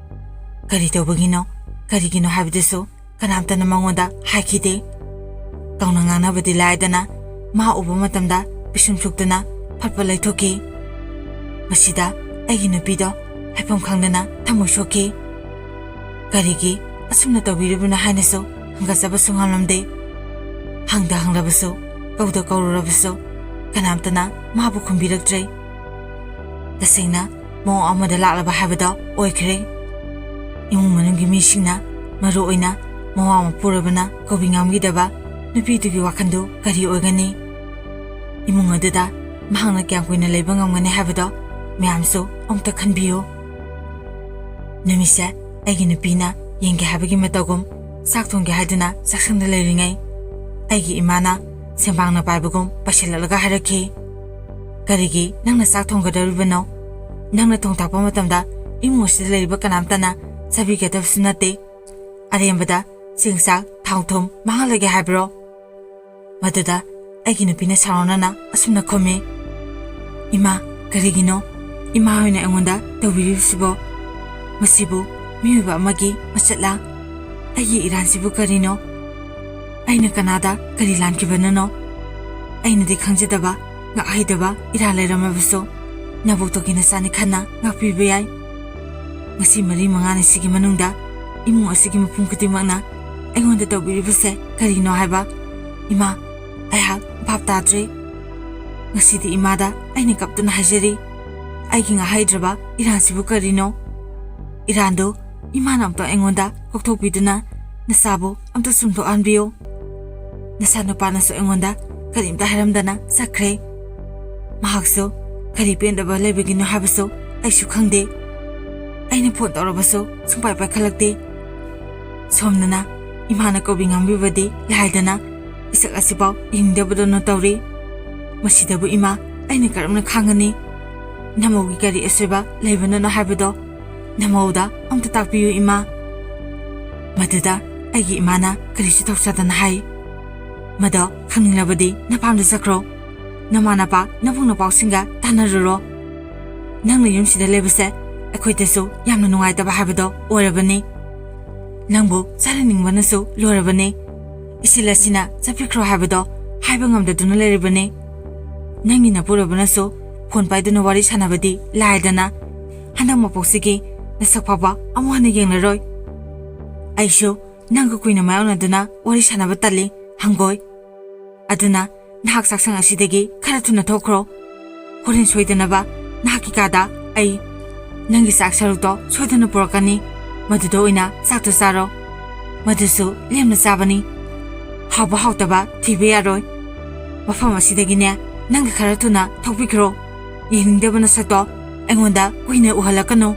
ꯀꯔꯤ ꯇꯧꯕꯒꯤꯅꯣ, ꯀꯔꯤꯒꯤꯅꯣ ꯍꯥꯏꯕꯗꯨꯁꯨ ꯀꯅꯥꯝꯇꯅ ꯃꯉꯣꯟꯗ ꯍꯥꯏꯈꯤꯗꯦ꯫ ꯀꯧꯅ ꯉꯥꯡꯅꯕꯗꯤ ꯂꯥꯏꯗꯅ ꯃꯥ ꯎꯕ ꯃꯇꯝꯗ ꯄꯤꯁꯨꯝ ꯁꯨꯛꯇꯨꯅ ꯐꯠ ꯐꯠ ꯂꯩꯊꯣꯛꯈꯤ꯫ ꯃꯁꯤꯗ ꯑꯩꯒꯤ ꯅꯨꯄꯤꯗꯣ ꯍꯥꯏꯐꯝ ꯈꯪꯗꯅ ꯊꯃꯣꯏ ꯁꯣꯛꯈꯤ꯫ ꯀꯔꯤꯒꯤ ꯑꯁꯨꯝꯅ ꯇꯧꯕꯤꯔꯤꯕꯅꯣ ꯍꯥꯏꯅꯁꯨ ꯍꯪꯒꯠꯆꯕꯁꯨ ꯉꯝꯂꯝꯗꯦ꯫ ꯍꯪꯗ ꯍꯪꯂꯕꯁꯨ, ꯀꯧꯗ ꯀꯧꯔꯨꯔꯕꯁꯨ ꯀꯅꯥꯝꯇꯅ ꯃꯥꯕꯨ ꯈꯨꯝꯕꯤꯔꯛꯇ꯭ꯔꯦ꯫ ꯇꯁꯦꯡꯅ ꯃꯑꯣꯡ ꯑꯃꯗ ꯂꯥꯛꯂꯕ ꯍꯥꯏꯕꯗꯣ ꯑꯣꯏꯈ꯭ꯔꯦ꯫ ꯏꯃꯨꯡ ꯃꯅꯨꯡꯒꯤ ꯃꯤꯁꯤꯡꯅ, ꯃꯔꯨ ꯑꯣꯏꯅ ꯃꯋꯥ ꯃꯄꯨꯔꯣꯏꯕꯅ ꯀꯧꯕꯤ ꯉꯝꯈꯤꯗꯕ ꯅꯨꯄꯤꯗꯨꯒꯤ ꯋꯥꯈꯜꯗꯨ ꯀꯔꯤ ꯑꯣꯏꯒꯅꯤ? ꯏꯃꯨꯡ ꯑꯗꯨꯗ ꯃꯍꯥꯛꯅ ꯀꯌꯥꯝ ꯀꯨꯏꯅ ꯂꯩꯕ ꯉꯝꯒꯅꯤ ꯍꯥꯏꯕꯗꯣ ꯃꯌꯥꯝꯁꯨ ꯑꯃꯨꯛꯇ ꯈꯟꯕꯤꯌꯨ꯫ ꯅꯨꯃꯤꯠꯁꯦ ꯑꯩꯒꯤ ꯅꯨꯄꯤꯅ ꯌꯦꯡꯒꯦ ꯍꯥꯏꯕꯒꯤ ꯃꯇꯧꯒꯨꯝ ꯆꯥꯛ ꯊꯣꯡꯒꯦ ꯍꯥꯏꯗꯨꯅ ꯆꯥꯛꯁꯪꯗ ꯂꯩꯔꯤꯉꯩ, ꯑꯩꯒꯤ ꯏꯃꯥꯅ ꯁꯦꯟꯕꯥꯡꯅ ꯄꯥꯏꯕꯒꯨꯝ ꯄꯥꯏꯁꯤꯜꯂꯛꯂꯒ ꯍꯥꯏꯔꯛꯈꯤ, "ꯀꯔꯤꯒꯤ ꯅꯪꯅ ꯆꯥꯛ ꯊꯣꯡꯒꯗꯧꯔꯤꯕꯅꯣ? ꯅꯪꯅ ꯊꯣꯡ ꯊꯥꯛꯄ ꯃꯇꯝꯗ ꯏꯃꯨꯡ ꯑꯁꯤꯗ ꯂꯩꯔꯤꯕ ꯀꯅꯥꯝꯇꯅ ꯆꯥꯕꯤꯒꯗꯕꯁꯨ ꯅꯠꯇꯦ꯫ ꯑꯔꯦꯝꯕꯗ ꯆꯦꯡ ꯆꯥꯛ ꯊꯥꯎ ꯊꯨꯝ ꯃꯥꯡꯍꯜꯂꯒꯦ ꯍꯥꯏꯕ꯭ꯔꯣ?" ꯃꯗꯨꯗ ꯑꯩꯒꯤ ꯅꯨꯄꯤꯅ ꯁꯥꯎꯔꯅꯅ ꯑꯁꯨꯝꯅ ꯈꯨꯝꯃꯤ, "ꯏꯃꯥ, ꯀꯔꯤꯒꯤꯅꯣ ꯏꯃꯥ ꯍꯣꯏꯅ ꯑꯩꯉꯣꯟꯗ ꯇꯧꯕꯤꯔꯤꯕꯁꯤꯕꯣ? ꯃꯁꯤꯕꯨ ꯃꯤꯑꯣꯏꯕ ꯑꯃꯒꯤ ꯃꯆꯠꯂꯥ? ꯑꯩꯒꯤ ꯏꯔꯥꯟꯁꯤꯕꯨ ꯀꯔꯤꯅꯣ? ꯑꯩꯅ ꯀꯅꯥꯗ ꯀꯔꯤ ꯂꯥꯟꯈꯤꯕꯅꯅꯣ? ꯑꯩꯅꯗꯤ ꯈꯪꯖꯗꯕ, ꯉꯥꯛꯍꯩꯗꯕ ꯏꯔꯥꯜ ꯂꯩꯔꯝꯃꯕꯁꯨ ꯅꯕꯣꯛꯇꯒꯤ ꯅꯆꯥꯅꯤ ꯈꯟꯅ ꯉꯥꯛꯄꯤꯕ ꯌꯥꯏ꯫ ꯉꯁꯤ ꯃꯔꯤ ꯃꯉꯥꯅꯤꯁꯤꯒꯤ ꯃꯅꯨꯡꯗ ꯏꯃꯨꯡ ꯑꯁꯤꯒꯤ ꯃꯤꯄꯨꯝ ꯈꯨꯗꯤꯡꯃꯛꯅ ꯑꯩꯉꯣꯟꯗ ꯇꯧꯕꯤꯔꯤꯕꯁꯦ ꯀꯔꯤꯅꯣ ꯍꯥꯏꯕ? ꯏꯃꯥ, ꯑꯩꯍꯥꯛ ꯚꯥꯞ ꯇꯥꯗ꯭ꯔꯦ꯫ ꯉꯁꯤꯗꯤ ꯏꯃꯥꯗ ꯑꯩꯅ ꯀꯞꯇꯨꯅ ꯍꯥꯏꯖꯔꯤ, ꯑꯩꯒꯤ ꯉꯥꯛꯍꯩꯗ꯭ꯔꯕ ꯏꯔꯥꯟꯁꯤꯕꯨ ꯀꯔꯤꯅꯣ? ꯏꯔꯥꯟꯗꯨ ꯏꯃꯥꯅ ꯑꯝꯇ ꯑꯩꯉꯣꯟꯗ ꯀꯣꯛꯊꯣꯛꯄꯤꯗꯨꯅ ꯅꯆꯥꯕꯨ ꯑꯝꯇ ꯆꯨꯝꯊꯣꯛꯍꯟꯕꯤꯌꯨ꯫ ꯅꯆꯥꯅꯨꯄꯥꯅꯁꯨ ꯑꯩꯉꯣꯟꯗ ꯀꯔꯤꯝꯇ ꯍꯥꯏꯔꯝꯗꯅ ꯆꯠꯈ꯭ꯔꯦ꯫ ꯃꯍꯥꯛꯁꯨ ꯀꯔꯤ ꯄꯦꯟꯗꯕ ꯂꯩꯕꯒꯤꯅꯣ ꯍꯥꯏꯕꯁꯨ ꯑꯩꯁꯨ ꯈꯪꯗꯦ꯫ ꯑꯩꯅ ꯐꯣꯟ ꯇꯧꯔꯕꯁꯨ ꯁꯨꯡꯄꯥꯏ ꯄꯥꯏꯈꯠꯂꯛꯇꯦ꯫ ꯁꯣꯝꯗꯅ ꯏꯃꯥꯅ ꯀꯧꯕꯤ ꯉꯥꯡꯕꯤꯕꯗꯤ ꯂꯥꯏꯗꯅ ꯏꯁꯛ ꯑꯁꯤꯐꯥꯎ ꯌꯦꯡꯅꯤꯡꯗꯕꯗꯧꯅ ꯇꯧꯔꯤ꯫ ꯃꯁꯤꯗꯕꯨ ꯏꯃꯥ, ꯑꯩꯅ ꯀꯔꯝꯅ ꯈꯥꯡꯒꯅꯤ? ꯅꯃꯧꯒꯤ ꯀꯔꯤ ꯑꯁꯣꯏꯕ ꯂꯩꯕꯅꯣ ꯍꯥꯏꯕꯗꯣ ꯅꯃꯧꯗ ꯑꯝꯇ ꯇꯥꯛꯄꯤꯌꯨ ꯏꯃꯥ꯫ ꯃꯗꯨꯗ ꯑꯩꯒꯤ ꯏꯃꯥꯅ ꯀꯔꯤꯁꯨ ꯇꯧꯁꯗꯅ ꯍꯥꯏ, "ꯃꯗꯣ ꯈꯪꯅꯤꯡꯂꯕꯗꯤ ꯅꯄꯥꯝꯗ ꯆꯠꯈ꯭ꯔꯣ꯫ ꯅꯃꯥ ꯅꯄꯥ ꯅꯕꯨꯡ ꯅꯄꯥꯎꯁꯤꯡꯒ ꯇꯥꯟꯅꯔꯨꯔꯣ꯫ ꯅꯪꯅ ꯌꯨꯝꯁꯤꯗ ꯂꯩꯕꯁꯦ ꯑꯩꯈꯣꯏꯗꯁꯨ ꯌꯥꯝꯅ ꯅꯨꯡꯉꯥꯏꯇꯕ ꯍꯥꯏꯕꯗꯣ ꯑꯣꯏꯔꯕꯅꯤ꯫ ꯅꯪꯕꯨ ꯆꯥꯅꯅꯤꯡꯕꯅꯁꯨ ꯂꯣꯏꯔꯕꯅꯤ꯫ ꯏꯆꯤꯜ ꯑꯁꯤꯅ ꯆꯠꯄꯤꯈ꯭ꯔꯣ ꯍꯥꯏꯕꯗꯣ ꯍꯥꯏꯕ ꯉꯝꯗꯗꯨꯅ ꯂꯩꯔꯤꯕꯅꯤ꯫ ꯅꯪꯒꯤ ꯅꯄꯨꯔꯣꯏꯕꯅꯁꯨ ꯐꯣꯟ ꯄꯥꯏꯗꯨꯅ ꯋꯥꯔꯤ ꯁꯥꯟꯅꯕꯗꯤ ꯂꯥꯏꯗꯅ ꯍꯟꯗꯛ ꯃꯄꯣꯛꯁꯤꯒꯤ ꯅꯁꯛ ꯐꯥꯎꯕ ꯑꯃꯨꯛ ꯍꯟꯅ ꯌꯦꯡꯂꯔꯣꯏ꯫ ꯑꯩꯁꯨ ꯅꯪꯒ ꯀꯨꯏꯅ ꯃꯥꯌꯣꯛꯅꯗꯨꯅ ꯋꯥꯔꯤ ꯁꯥꯟꯅꯕ ꯇꯜꯂꯤ, ꯍꯪꯒꯣꯏ꯫ ꯑꯗꯨꯅ ꯅꯍꯥꯛ ꯆꯥꯛꯁꯪ ꯑꯁꯤꯗꯒꯤ ꯈꯔ ꯊꯨꯅ ꯊꯣꯛꯈ꯭ꯔꯣ꯫ ꯍꯣꯔꯦꯟ ꯁꯣꯏꯗꯅꯕ ꯅꯍꯥꯛꯀꯤ ꯀꯥꯗ ꯑꯩ ꯅꯪꯒꯤ ꯆꯥꯛ ꯁꯔꯨꯛꯇꯣ ꯁꯣꯏꯗꯅ ꯄꯨꯔꯛꯀꯅꯤ꯫ ꯃꯗꯨꯗ ꯑꯣꯏꯅ ꯆꯥꯛꯇꯣ ꯆꯥꯔꯣ꯫ ꯃꯗꯨꯁꯨ ꯂꯦꯝꯅ ꯆꯥꯕꯅꯤ꯫ ꯍꯥꯎꯕ ꯍꯥꯎꯇꯕ ꯊꯤꯕ ꯌꯥꯔꯣꯏ꯫ ꯃꯐꯝ ꯑꯁꯤꯗꯒꯤꯅꯦ ꯅꯪꯒ ꯈꯔ ꯊꯨꯅ ꯊꯣꯛꯄꯤꯈ꯭ꯔꯣ꯫ ꯌꯦꯡꯅꯤꯡꯗꯕ ꯅꯁꯛꯇꯣ ꯑꯩꯉꯣꯟꯗ ꯀꯨꯏꯅ ꯎꯍꯜꯂꯛꯀꯅꯨ꯫"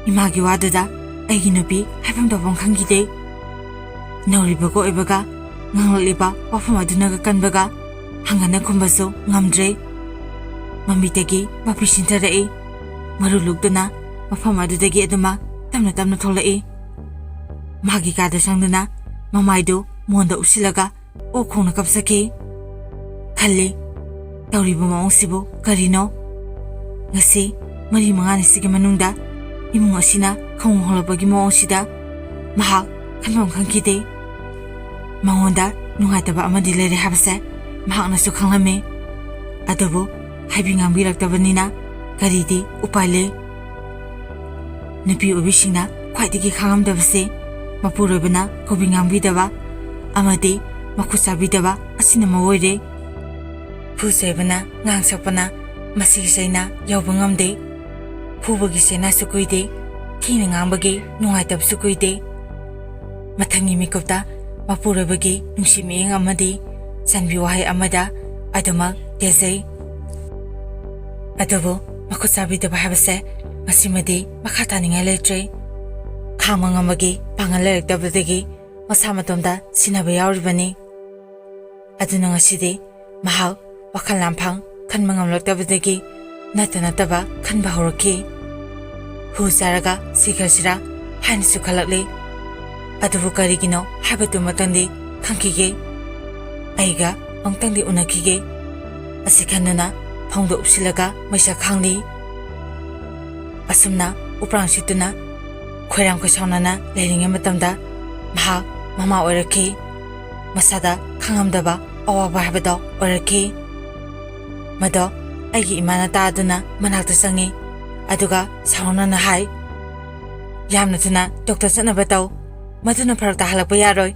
ꯏꯃꯥꯒꯤ ꯋꯥꯗꯨꯗ ꯑꯩꯒꯤ ꯅꯨꯄꯤ ꯍꯥꯏꯐꯝ ꯇꯧꯐꯝ ꯈꯪꯈꯤꯗꯦ꯫ ꯅꯧꯔꯤꯕꯒ ꯑꯣꯏꯕꯒ ꯉꯥꯡꯂꯛꯂꯤꯕ ꯋꯥꯐꯝ ꯑꯗꯨꯅꯒ ꯀꯟꯕꯒ ꯍꯪꯒꯅ ꯈꯨꯝꯕꯁꯨ ꯉꯝꯗ꯭ꯔꯦ꯫ ꯃꯃꯤꯠꯇꯒꯤ ꯃꯄꯤ ꯁꯤꯟꯊꯔꯛꯏ꯫ ꯃꯔꯨ ꯂꯨꯛꯇꯨꯅ ꯃꯐꯝ ꯑꯗꯨꯗꯒꯤ ꯑꯗꯨꯃꯛ ꯇꯞꯅ ꯇꯞꯅ ꯊꯣꯛꯂꯛꯏ꯫ ꯃꯥꯒꯤ ꯀꯥꯗ ꯆꯪꯗꯨꯅ ꯃꯃꯥꯏꯗꯨ ꯃꯣꯟꯗ ꯎꯞꯁꯤꯜꯂꯒ ꯑꯣꯛ ꯈꯣꯡꯅ ꯀꯞꯆꯈꯤ꯫ ꯈꯜꯂꯤ, "ꯇꯧꯔꯤꯕ ꯃꯑꯣꯡꯁꯤꯕꯨ ꯀꯔꯤꯅꯣ? ꯉꯁꯤ ꯃꯔꯤ ꯃꯉꯥꯅꯤꯁꯤꯒꯤ ꯃꯅꯨꯡꯗ ꯏꯃꯨꯡ ꯑꯁꯤꯅ ꯈꯣꯡ ꯍꯣꯡꯂꯛꯄꯒꯤ ꯃꯑꯣꯡꯁꯤꯗ ꯃꯍꯥꯛ ꯈꯟꯐꯝ ꯈꯪꯈꯤꯗꯦ꯫" ꯃꯉꯣꯟꯗ ꯅꯨꯡꯉꯥꯏꯇꯕ ꯑꯃꯗꯤ ꯂꯩꯔꯦ ꯍꯥꯏꯕꯁꯦ ꯃꯍꯥꯛꯅꯁꯨ ꯈꯪꯂꯝꯃꯤ꯫ ꯑꯗꯨꯕꯨ ꯍꯥꯏꯕꯤ ꯉꯥꯡꯕꯤꯔꯛꯇꯕꯅꯤꯅ ꯀꯔꯤꯗꯤ ꯎꯄꯥꯏ ꯂꯩ? ꯅꯨꯄꯤ ꯑꯣꯏꯕꯤꯁꯤꯡꯅ ꯈ꯭ꯋꯥꯏꯗꯒꯤ ꯈꯥꯡꯉꯝꯗꯕꯁꯤ ꯃꯄꯨꯔꯣꯏꯕꯅ ꯀꯧꯕꯤ ꯉꯥꯡꯕꯤꯗꯕ ꯑꯃꯗꯤ ꯃꯈꯨꯠ ꯆꯥꯕꯤꯗꯕ ꯑꯁꯤꯅ ꯃꯔꯨ ꯑꯣꯏꯔꯦ꯫ ꯐꯨ ꯆꯩꯕꯅ, ꯉꯥꯡ ꯁꯛꯄꯅ ꯃꯁꯤꯒꯤ ꯆꯩꯅꯥ ꯌꯧꯕ ꯉꯝꯗꯦ꯫ ꯐꯨꯕꯒꯤ ꯆꯩꯅꯥꯁꯨ ꯀꯨꯏꯗꯦ, ꯊꯤꯅ ꯉꯥꯡꯕꯒꯤ ꯅꯨꯡꯉꯥꯏꯇꯕꯁꯨ ꯀꯨꯏꯗꯦ꯫ ꯃꯊꯪꯒꯤ ꯃꯤꯀꯨꯞꯇ ꯃꯄꯨꯔꯣꯏꯕꯒꯤ ꯅꯨꯡꯁꯤ ꯃꯤꯠꯌꯦꯡ ꯑꯃꯗꯤ ꯆꯟꯕꯤ ꯋꯥꯍꯩ ꯑꯃꯗ ꯑꯗꯨꯃꯛ ꯇꯦꯖꯩ꯫ ꯑꯗꯨꯕꯨ ꯃꯈꯨꯠ ꯆꯥꯕꯤꯗꯕ ꯍꯥꯏꯕꯁꯦ ꯃꯁꯤꯃꯗꯤ ꯃꯈꯥ ꯇꯥꯅꯤꯡꯉꯥꯏ ꯂꯩꯇ꯭ꯔꯦ꯫ ꯈꯥꯡꯕ ꯉꯝꯕꯒꯤ ꯄꯥꯡꯒꯜ ꯂꯩꯔꯛꯇꯕꯗꯒꯤ ꯃꯁꯥ ꯃꯇꯣꯝꯗ ꯁꯤꯟꯅꯕ ꯌꯥꯎꯔꯤꯕꯅꯤ꯫ ꯑꯗꯨꯅ ꯉꯁꯤꯗꯤ ꯃꯍꯥꯛ ꯋꯥꯈꯜ ꯂꯥꯝꯐꯥꯡ ꯈꯟꯕ ꯉꯝꯂꯛꯇꯕꯗꯒꯤ ꯅꯠꯇ ꯅꯠꯇꯕ ꯈꯟꯕ ꯍꯧꯔꯛꯈꯤ꯫ ꯍꯨ ꯆꯥꯔꯒ ꯁꯤꯈ꯭ꯔꯁꯤꯔꯥ ꯍꯥꯏꯅꯁꯨ ꯈꯜꯂꯛꯂꯤ꯫ ꯑꯗꯨꯕꯨ ꯀꯔꯤꯒꯤꯅꯣ ꯍꯥꯏꯕꯗꯨꯃꯇꯪꯗꯤ ꯈꯪꯈꯤꯒꯦ꯫ ꯑꯩꯒ ꯑꯃꯨꯛꯇꯪꯗꯤ ꯎꯅꯈꯤꯒꯦ꯫ ꯑꯁꯤ ꯈꯟꯗꯨꯅ ꯐꯣꯡꯗꯣꯛ ꯎꯞꯁꯤꯜꯂꯒ ꯃꯩꯁꯥ ꯈꯥꯡꯂꯤ꯫ ꯑꯁꯨꯝꯅ ꯎꯄ꯭ꯔꯥꯡ ꯁꯤꯠꯇꯨꯅ ꯈꯣꯏꯔꯥꯡ ꯈꯣꯏꯁꯥꯎꯅꯅ ꯂꯩꯔꯤꯉꯩ ꯃꯇꯝꯗ ꯃꯍꯥꯛ ꯃꯃꯥ ꯑꯣꯏꯔꯛꯈꯤ꯫ ꯃꯁꯥꯗ ꯈꯪꯉꯝꯗꯕ ꯑꯋꯥꯕ ꯍꯥꯏꯕꯗꯣ ꯑꯣꯏꯔꯛꯈꯤ꯫ ꯃꯗꯣ ꯑꯩꯒꯤ ꯏꯃꯥꯅ ꯇꯥꯗꯨꯅ ꯃꯅꯥꯛꯇ ꯆꯪꯉꯤ꯫ ꯑꯗꯨꯒ ꯁꯥꯎꯅꯅ ꯍꯥꯏ, "ꯌꯥꯝꯅ ꯊꯨꯅ ꯗꯣꯛꯇꯔ ꯆꯠꯅꯕ ꯇꯧ꯫ ꯃꯗꯨꯅ ꯐꯔꯛ ꯇꯥꯍꯜꯂꯛꯄ ꯌꯥꯔꯣꯏ꯫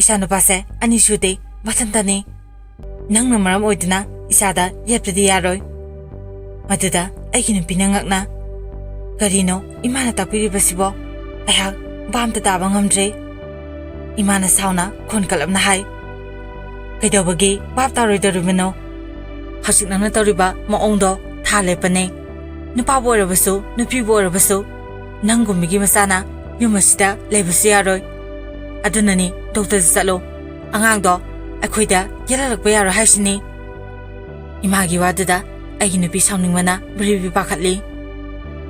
ꯏꯆꯥꯅꯨꯄꯥꯁꯦ ꯑꯅꯤ ꯁꯨꯗꯦ, ꯃꯊꯟꯇꯅꯤ꯫ ꯅꯪꯅ ꯃꯔꯝ ꯑꯣꯏꯗꯨꯅ ꯏꯆꯥꯗ ꯌꯦꯠꯄꯗꯤ ꯌꯥꯔꯣꯏ꯫" ꯃꯗꯨꯗ ꯑꯩꯒꯤ ꯅꯨꯄꯤꯅ ꯉꯛꯅ, "ꯀꯔꯤꯅꯣ ꯏꯃꯥꯅ ꯇꯥꯛꯄꯤꯔꯤꯕꯁꯤꯕꯣ? ꯑꯩꯍꯥꯛ ꯚꯥꯞ ꯑꯝꯇ ꯇꯥꯕ ꯉꯝꯗ꯭ꯔꯦ꯫" ꯏꯃꯥꯅ ꯁꯥꯎꯅ ꯈꯣꯟ ꯀꯜꯂꯞꯅ ꯍꯥꯏ, "ꯀꯩꯗꯧꯕꯒꯤ ꯚꯥꯞ ꯇꯥꯔꯣꯏꯗꯧꯔꯤꯕꯅꯣ? ꯍꯧꯖꯤꯛ ꯅꯪꯅ ꯇꯧꯔꯤꯕ ꯃꯑꯣꯡꯗꯣ ꯊꯥ ꯂꯦꯞꯄꯅꯦ꯫ ꯅꯨꯄꯥꯕꯨ ꯑꯣꯏꯔꯕꯁꯨ, ꯅꯨꯄꯤꯕꯨ ꯑꯣꯏꯔꯕꯁꯨ, ꯅꯪꯒꯨꯝꯕꯒꯤ ꯃꯆꯥꯅ ꯌꯨꯝ ꯑꯁꯤꯗ ꯂꯩꯕꯁꯨ ꯌꯥꯔꯣꯏ꯫ ꯑꯗꯨꯅꯅꯤ ꯗꯣꯛꯇꯔꯗ ꯆꯠꯂꯣ꯫ ꯑꯉꯥꯡꯗꯣ ꯑꯩꯈꯣꯏꯗ ꯌꯦꯜꯍꯜꯂꯛꯄ ꯌꯥꯔꯣꯏ ꯍꯥꯏꯁꯤꯅꯤ꯫" ꯏꯃꯥꯒꯤ ꯋꯥꯗꯨꯗ ꯑꯩꯒꯤ ꯅꯨꯄꯤ ꯁꯥꯎꯅꯤꯡꯕꯅ ꯕ꯭ꯔꯤ ꯕ꯭ꯔꯤ ꯄꯥꯈꯠꯂꯤ꯫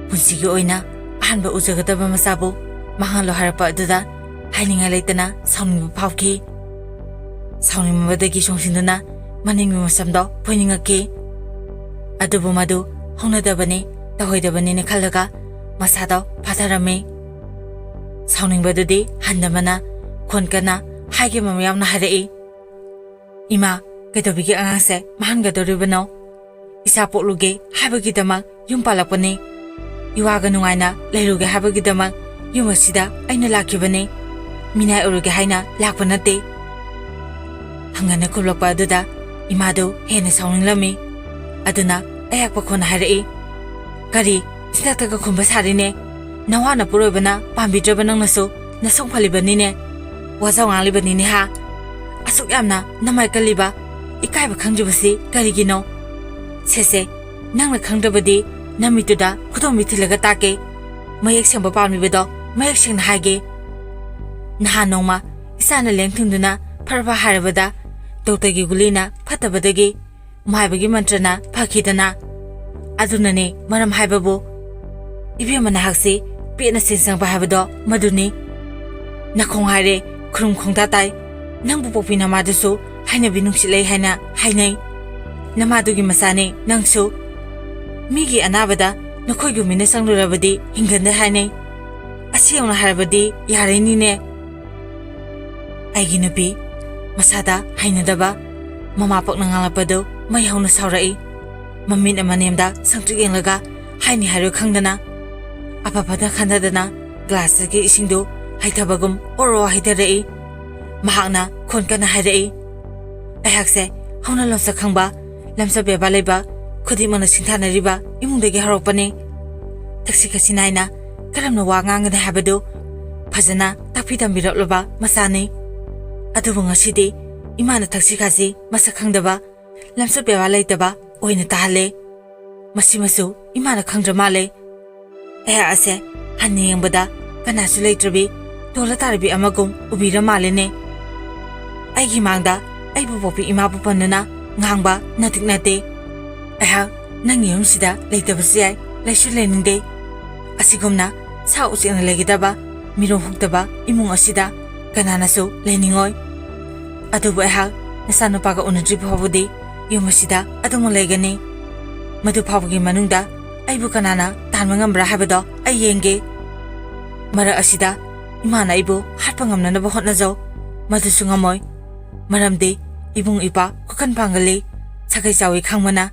ꯄꯨꯟꯁꯤꯒꯤ ꯑꯣꯏꯅ ꯑꯍꯥꯟꯕ ꯎꯖꯒꯗꯕ ꯃꯆꯥꯕꯨ ꯃꯥꯡꯍꯜꯂꯣ ꯍꯥꯏꯔꯛꯄ ꯑꯗꯨꯗ ꯍꯥꯏꯅꯤꯡꯉꯥꯏ ꯂꯩꯇꯅ ꯁꯥꯎꯅꯤꯡꯕ ꯐꯥꯎꯈꯤ꯫ ꯁꯥꯎꯅꯤꯡꯕꯗꯒꯤ ꯆꯣꯡꯁꯤꯟꯗꯨꯅ ꯃꯅꯤꯡꯒꯤ ꯃꯁꯝꯗꯣ ꯐꯣꯏꯅꯤꯡꯉꯛꯈꯤ꯫ ꯑꯗꯨꯕꯨ ꯃꯗꯨ ꯍꯧꯅꯗꯕꯅꯤ, ꯇꯧꯍꯩꯗꯕꯅꯤꯅ ꯈꯜꯂꯒ ꯃꯁꯥꯗꯣ ꯐꯥꯊꯔꯝꯃꯤ꯫ ꯁꯥꯎꯅꯤꯡꯕꯗꯨꯗꯤ ꯍꯟꯗꯕꯅ ꯈꯣꯟ ꯀꯟꯅ ꯍꯥꯏꯒꯦ ꯃꯃ ꯌꯥꯝꯅ ꯍꯥꯏꯔꯛꯏ, "ꯏꯃꯥ, ꯀꯩꯗꯧꯕꯤꯒꯦ ꯑꯉꯥꯡꯁꯦ ꯃꯥꯡꯍꯟꯒꯗꯧꯔꯤꯕꯅꯣ? ꯏꯆꯥ ꯄꯣꯛꯂꯨꯒꯦ ꯍꯥꯏꯕꯒꯤꯗꯃꯛ ꯌꯨꯝ ꯄꯥꯜꯂꯛꯄꯅꯤ꯫ ꯏꯋꯥꯒ ꯅꯨꯡꯉꯥꯏꯅ ꯂꯩꯔꯨꯒꯦ ꯍꯥꯏꯕꯒꯤꯗꯃꯛ ꯌꯨꯝ ꯑꯁꯤꯗ ꯑꯩꯅ ꯂꯥꯛꯈꯤꯕꯅꯤ꯫ ꯃꯤꯅꯥꯏ ꯑꯣꯏꯔꯨꯒꯦ ꯍꯥꯏꯅ ꯂꯥꯛꯄ ꯅꯠꯇꯦ꯫" ꯍꯪꯒꯟꯅ ꯈꯨꯝꯂꯛꯄ ꯑꯗꯨꯗ ꯏꯃꯥꯗꯨ ꯍꯦꯟꯅ ꯁꯥꯎꯅꯤꯡꯂꯝꯃꯤ꯫ ꯑꯗꯨꯅ ꯑꯌꯥꯛꯄ ꯈꯣꯟꯅ ꯍꯥꯏꯔꯛꯏ, "ꯀꯔꯤ ꯆꯤꯟꯗꯛꯇꯒ ꯈꯨꯝꯕ ꯁꯥꯔꯤꯅꯦ? ꯅꯋꯥ ꯅꯄꯨꯔꯣꯏꯕꯅ ꯄꯥꯝꯕꯤꯗ꯭ꯔꯕ ꯅꯪꯅꯁꯨ ꯅꯁꯨꯡ ꯐꯜꯂꯤꯕꯅꯤꯅꯦ꯫ ꯋꯥꯖꯥꯎ ꯉꯥꯡꯂꯤꯕꯅꯤꯅꯦ ꯍꯥ? ꯑꯁꯨꯛ ꯌꯥꯝꯅ ꯅꯃꯥꯏ ꯀꯜꯂꯤꯕ, ꯏꯀꯥꯏꯕ ꯈꯪꯗ꯭ꯔꯤꯕꯁꯤ ꯀꯔꯤꯒꯤꯅꯣ? ꯁꯦꯁꯦ, ꯅꯪꯅ ꯈꯪꯗ꯭ꯔꯕꯗꯤ ꯅꯃꯤꯠꯇꯨꯗ ꯈꯨꯗꯣꯝꯕꯤ ꯊꯤꯜꯂꯒ ꯇꯥꯛꯀꯦ꯫ ꯃꯌꯦꯛ ꯁꯦꯡꯕ ꯄꯥꯝꯂꯤꯕꯗꯣ ꯃꯌꯦꯛ ꯁꯦꯡꯅ ꯍꯥꯏꯒꯦ꯫ ꯅꯍꯥꯟ ꯅꯣꯡꯃ ꯏꯆꯥꯅ ꯂꯦꯡ ꯊꯨꯡꯗꯨꯅ ꯐꯔꯕ ꯍꯥꯏꯔꯕꯗ ꯗꯣꯛꯇꯔꯒꯤ ꯒꯨꯂꯤꯅ ꯐꯠꯇꯕꯗꯒꯤ ꯃꯥꯏꯕꯒꯤ ꯃꯟꯇ꯭ꯔꯅ ꯐꯈꯤꯗꯅ꯫ ꯑꯗꯨꯅꯅꯦ ꯃꯔꯝ ꯍꯥꯏꯕꯕꯨ꯫ ꯏꯕꯦꯝꯃ ꯅꯍꯥꯛꯁꯤ ꯄꯦꯠꯅ ꯁꯦꯟ ꯆꯪꯕ ꯍꯥꯏꯕꯗꯣ ꯃꯗꯨꯅꯤ꯫ ꯅꯈꯣꯡ ꯍꯥꯏꯔꯦ, ꯈꯨꯔꯨꯝ ꯈꯣꯡꯗꯥ ꯇꯥꯏ꯫ ꯅꯪꯕꯨ ꯄꯣꯛꯄꯤ ꯅꯃꯥꯗꯨꯁꯨ ꯍꯩꯅꯕꯤ ꯅꯨꯡꯁꯤꯠ ꯂꯩ ꯍꯥꯏꯅ ꯍꯥꯏꯅꯩ꯫ ꯅꯃꯥꯗꯨꯒꯤ ꯃꯆꯥꯅꯤ ꯅꯪꯁꯨ꯫ ꯃꯤꯒꯤ ꯑꯅꯥꯕꯗ ꯅꯈꯣꯏꯒꯨꯝꯕꯤꯅ ꯆꯪꯂꯨꯔꯕꯗꯤ ꯍꯤꯡꯒꯟꯗꯦ ꯍꯥꯏꯅꯩ꯫ ꯑꯁꯤ ꯌꯧꯅ ꯍꯥꯏꯔꯕꯗꯤ ꯌꯥꯔꯩꯅꯤꯅꯦ꯫ ꯑꯩꯒꯤ ꯅꯨꯄꯤ ꯃꯁꯥꯗ ꯍꯩꯅꯗꯕ ꯃꯃꯥ ꯄꯣꯛꯅ ꯉꯥꯡꯂꯛꯄꯗꯨ ꯃꯩ ꯍꯧꯅ ꯁꯥꯎꯔꯛꯏ꯫ ꯃꯃꯤꯠ ꯑꯃ ꯅꯦꯝꯗ ꯁꯪꯇ꯭ꯔꯤꯛ ꯌꯦꯡꯂꯒ ꯍꯥꯏꯅꯤ ꯍꯥꯏꯔꯣꯏ ꯈꯪꯗꯅ ꯑꯐ ꯐꯠꯇ ꯈꯟꯊꯗꯅ ꯒ꯭ꯂꯥꯁꯇꯒꯤ ꯏꯁꯤꯡꯗꯨ ꯍꯩꯊꯕꯒꯨꯝ ꯑꯣꯔꯣ ꯍꯩꯊꯔꯛꯏ꯫ ꯃꯍꯥꯛꯅ ꯈꯣꯟ ꯀꯟꯅ ꯍꯥꯏꯔꯛꯏ꯫ ꯑꯩꯍꯥꯛꯁꯦ ꯍꯧꯅ ꯂꯣꯟꯆꯠ ꯈꯪꯕ, ꯂꯝꯆꯠ ꯕꯦꯕꯥꯔ ꯂꯩꯕ, ꯈꯨꯗꯤꯡꯃꯛꯅ ꯁꯤꯡꯊꯥꯅꯔꯤꯕ ꯏꯃꯨꯡꯗꯒꯤ ꯍꯧꯔꯛꯄꯅꯤ꯫ ꯊꯛꯁꯤ ꯈꯥꯁꯤ ꯅꯥꯏꯅ ꯀꯔꯝꯅ ꯋꯥ ꯉꯥꯡꯒꯅꯤ ꯍꯥꯏꯕꯗꯨ ꯐꯖꯅ ꯇꯥꯛꯄꯤ ꯇꯝꯕꯤꯔꯛꯂꯕ ꯃꯆꯥꯅꯤ꯫ ꯑꯗꯨꯕꯨ ꯉꯁꯤꯗꯤ ꯏꯃꯥꯅ ꯊꯛꯁꯤ ꯈꯥꯁꯤ ꯃꯁꯛ ꯈꯪꯗꯕ, ꯂꯝꯆꯠ ꯕꯦꯕꯥꯔ ꯂꯩꯇꯕ ꯑꯣꯏꯅ ꯇꯥꯍꯜꯂꯦ꯫ ꯃꯁꯤꯃꯁꯨ ꯏꯃꯥꯅ ꯈꯪꯗ꯭ꯔ ꯃꯥꯜꯂꯦ꯫ ꯑꯩꯍꯥꯛ ꯑꯁꯦ ꯍꯟꯅ ꯌꯦꯡꯕꯗ ꯀꯅꯥꯁꯨ ꯂꯩꯇ꯭ꯔꯕꯤ ꯇꯣꯜꯂ ꯇꯥꯔꯕꯤ ꯑꯃꯒꯨꯝ ꯎꯕꯤꯔ ꯃꯥꯜꯂꯦꯅꯦ꯫ ꯑꯩꯒꯤ ꯃꯥꯡꯗ ꯑꯩꯕꯨ ꯄꯣꯛꯄꯤ ꯏꯃꯥꯕꯨ ꯄꯟꯗꯨꯅ ꯉꯥꯡꯕ ꯅꯇꯤꯛ ꯅꯠꯇꯦ꯫ ꯑꯩꯍꯥꯛ ꯅꯪꯒꯤ ꯌꯨꯝꯁꯤꯗ ꯂꯩꯇꯕꯁꯨ ꯌꯥꯏ, ꯂꯩꯁꯨ ꯂꯩꯅꯤꯡꯗꯦ꯫ ꯑꯁꯤꯒꯨꯝꯅ ꯁꯥ ꯎꯆꯦꯛꯅ ꯂꯩꯒꯗꯕ ꯃꯤꯔꯣꯜ ꯍꯨꯛꯇꯕ ꯏꯃꯨꯡ ꯑꯁꯤꯗ ꯀꯅꯥꯅꯁꯨ ꯂꯩꯅꯤꯡꯉꯣꯏ꯫ ꯑꯗꯨꯕꯨ ꯑꯩꯍꯥꯛ ꯅꯆꯥꯅꯨꯄꯥꯒ ꯎꯅꯗ꯭ꯔꯤ ꯐꯥꯎꯕꯗꯤ ꯌꯨꯝ ꯑꯁꯤꯗ ꯑꯗꯨꯃꯛ ꯂꯩꯒꯅꯤ꯫ ꯃꯗꯨ ꯐꯥꯎꯕꯒꯤ ꯃꯅꯨꯡꯗ ꯑꯩꯕꯨ ꯀꯅꯥꯅ ꯇꯥꯟꯕ ꯉꯝꯕ꯭ꯔꯥ ꯍꯥꯏꯕꯗꯣ ꯑꯩ ꯌꯦꯡꯒꯦ꯫ ꯃꯔꯛ ꯑꯁꯤꯗ ꯏꯃꯥꯅ ꯑꯩꯕꯨ ꯍꯥꯠꯄ ꯉꯝꯅꯅꯕ ꯍꯣꯠꯅꯖꯧ꯫ ꯃꯗꯨꯁꯨ ꯉꯝꯃꯣꯏ꯫ ꯃꯔꯝꯗꯤ ꯏꯕꯨꯡ ꯏꯄ꯭ꯋꯥ ꯈꯨꯀꯟ ꯄꯥꯡꯒꯜꯂꯤ꯫ ꯁꯥꯒꯩ ꯆꯥꯎꯏ ꯈꯪꯕꯅ꯫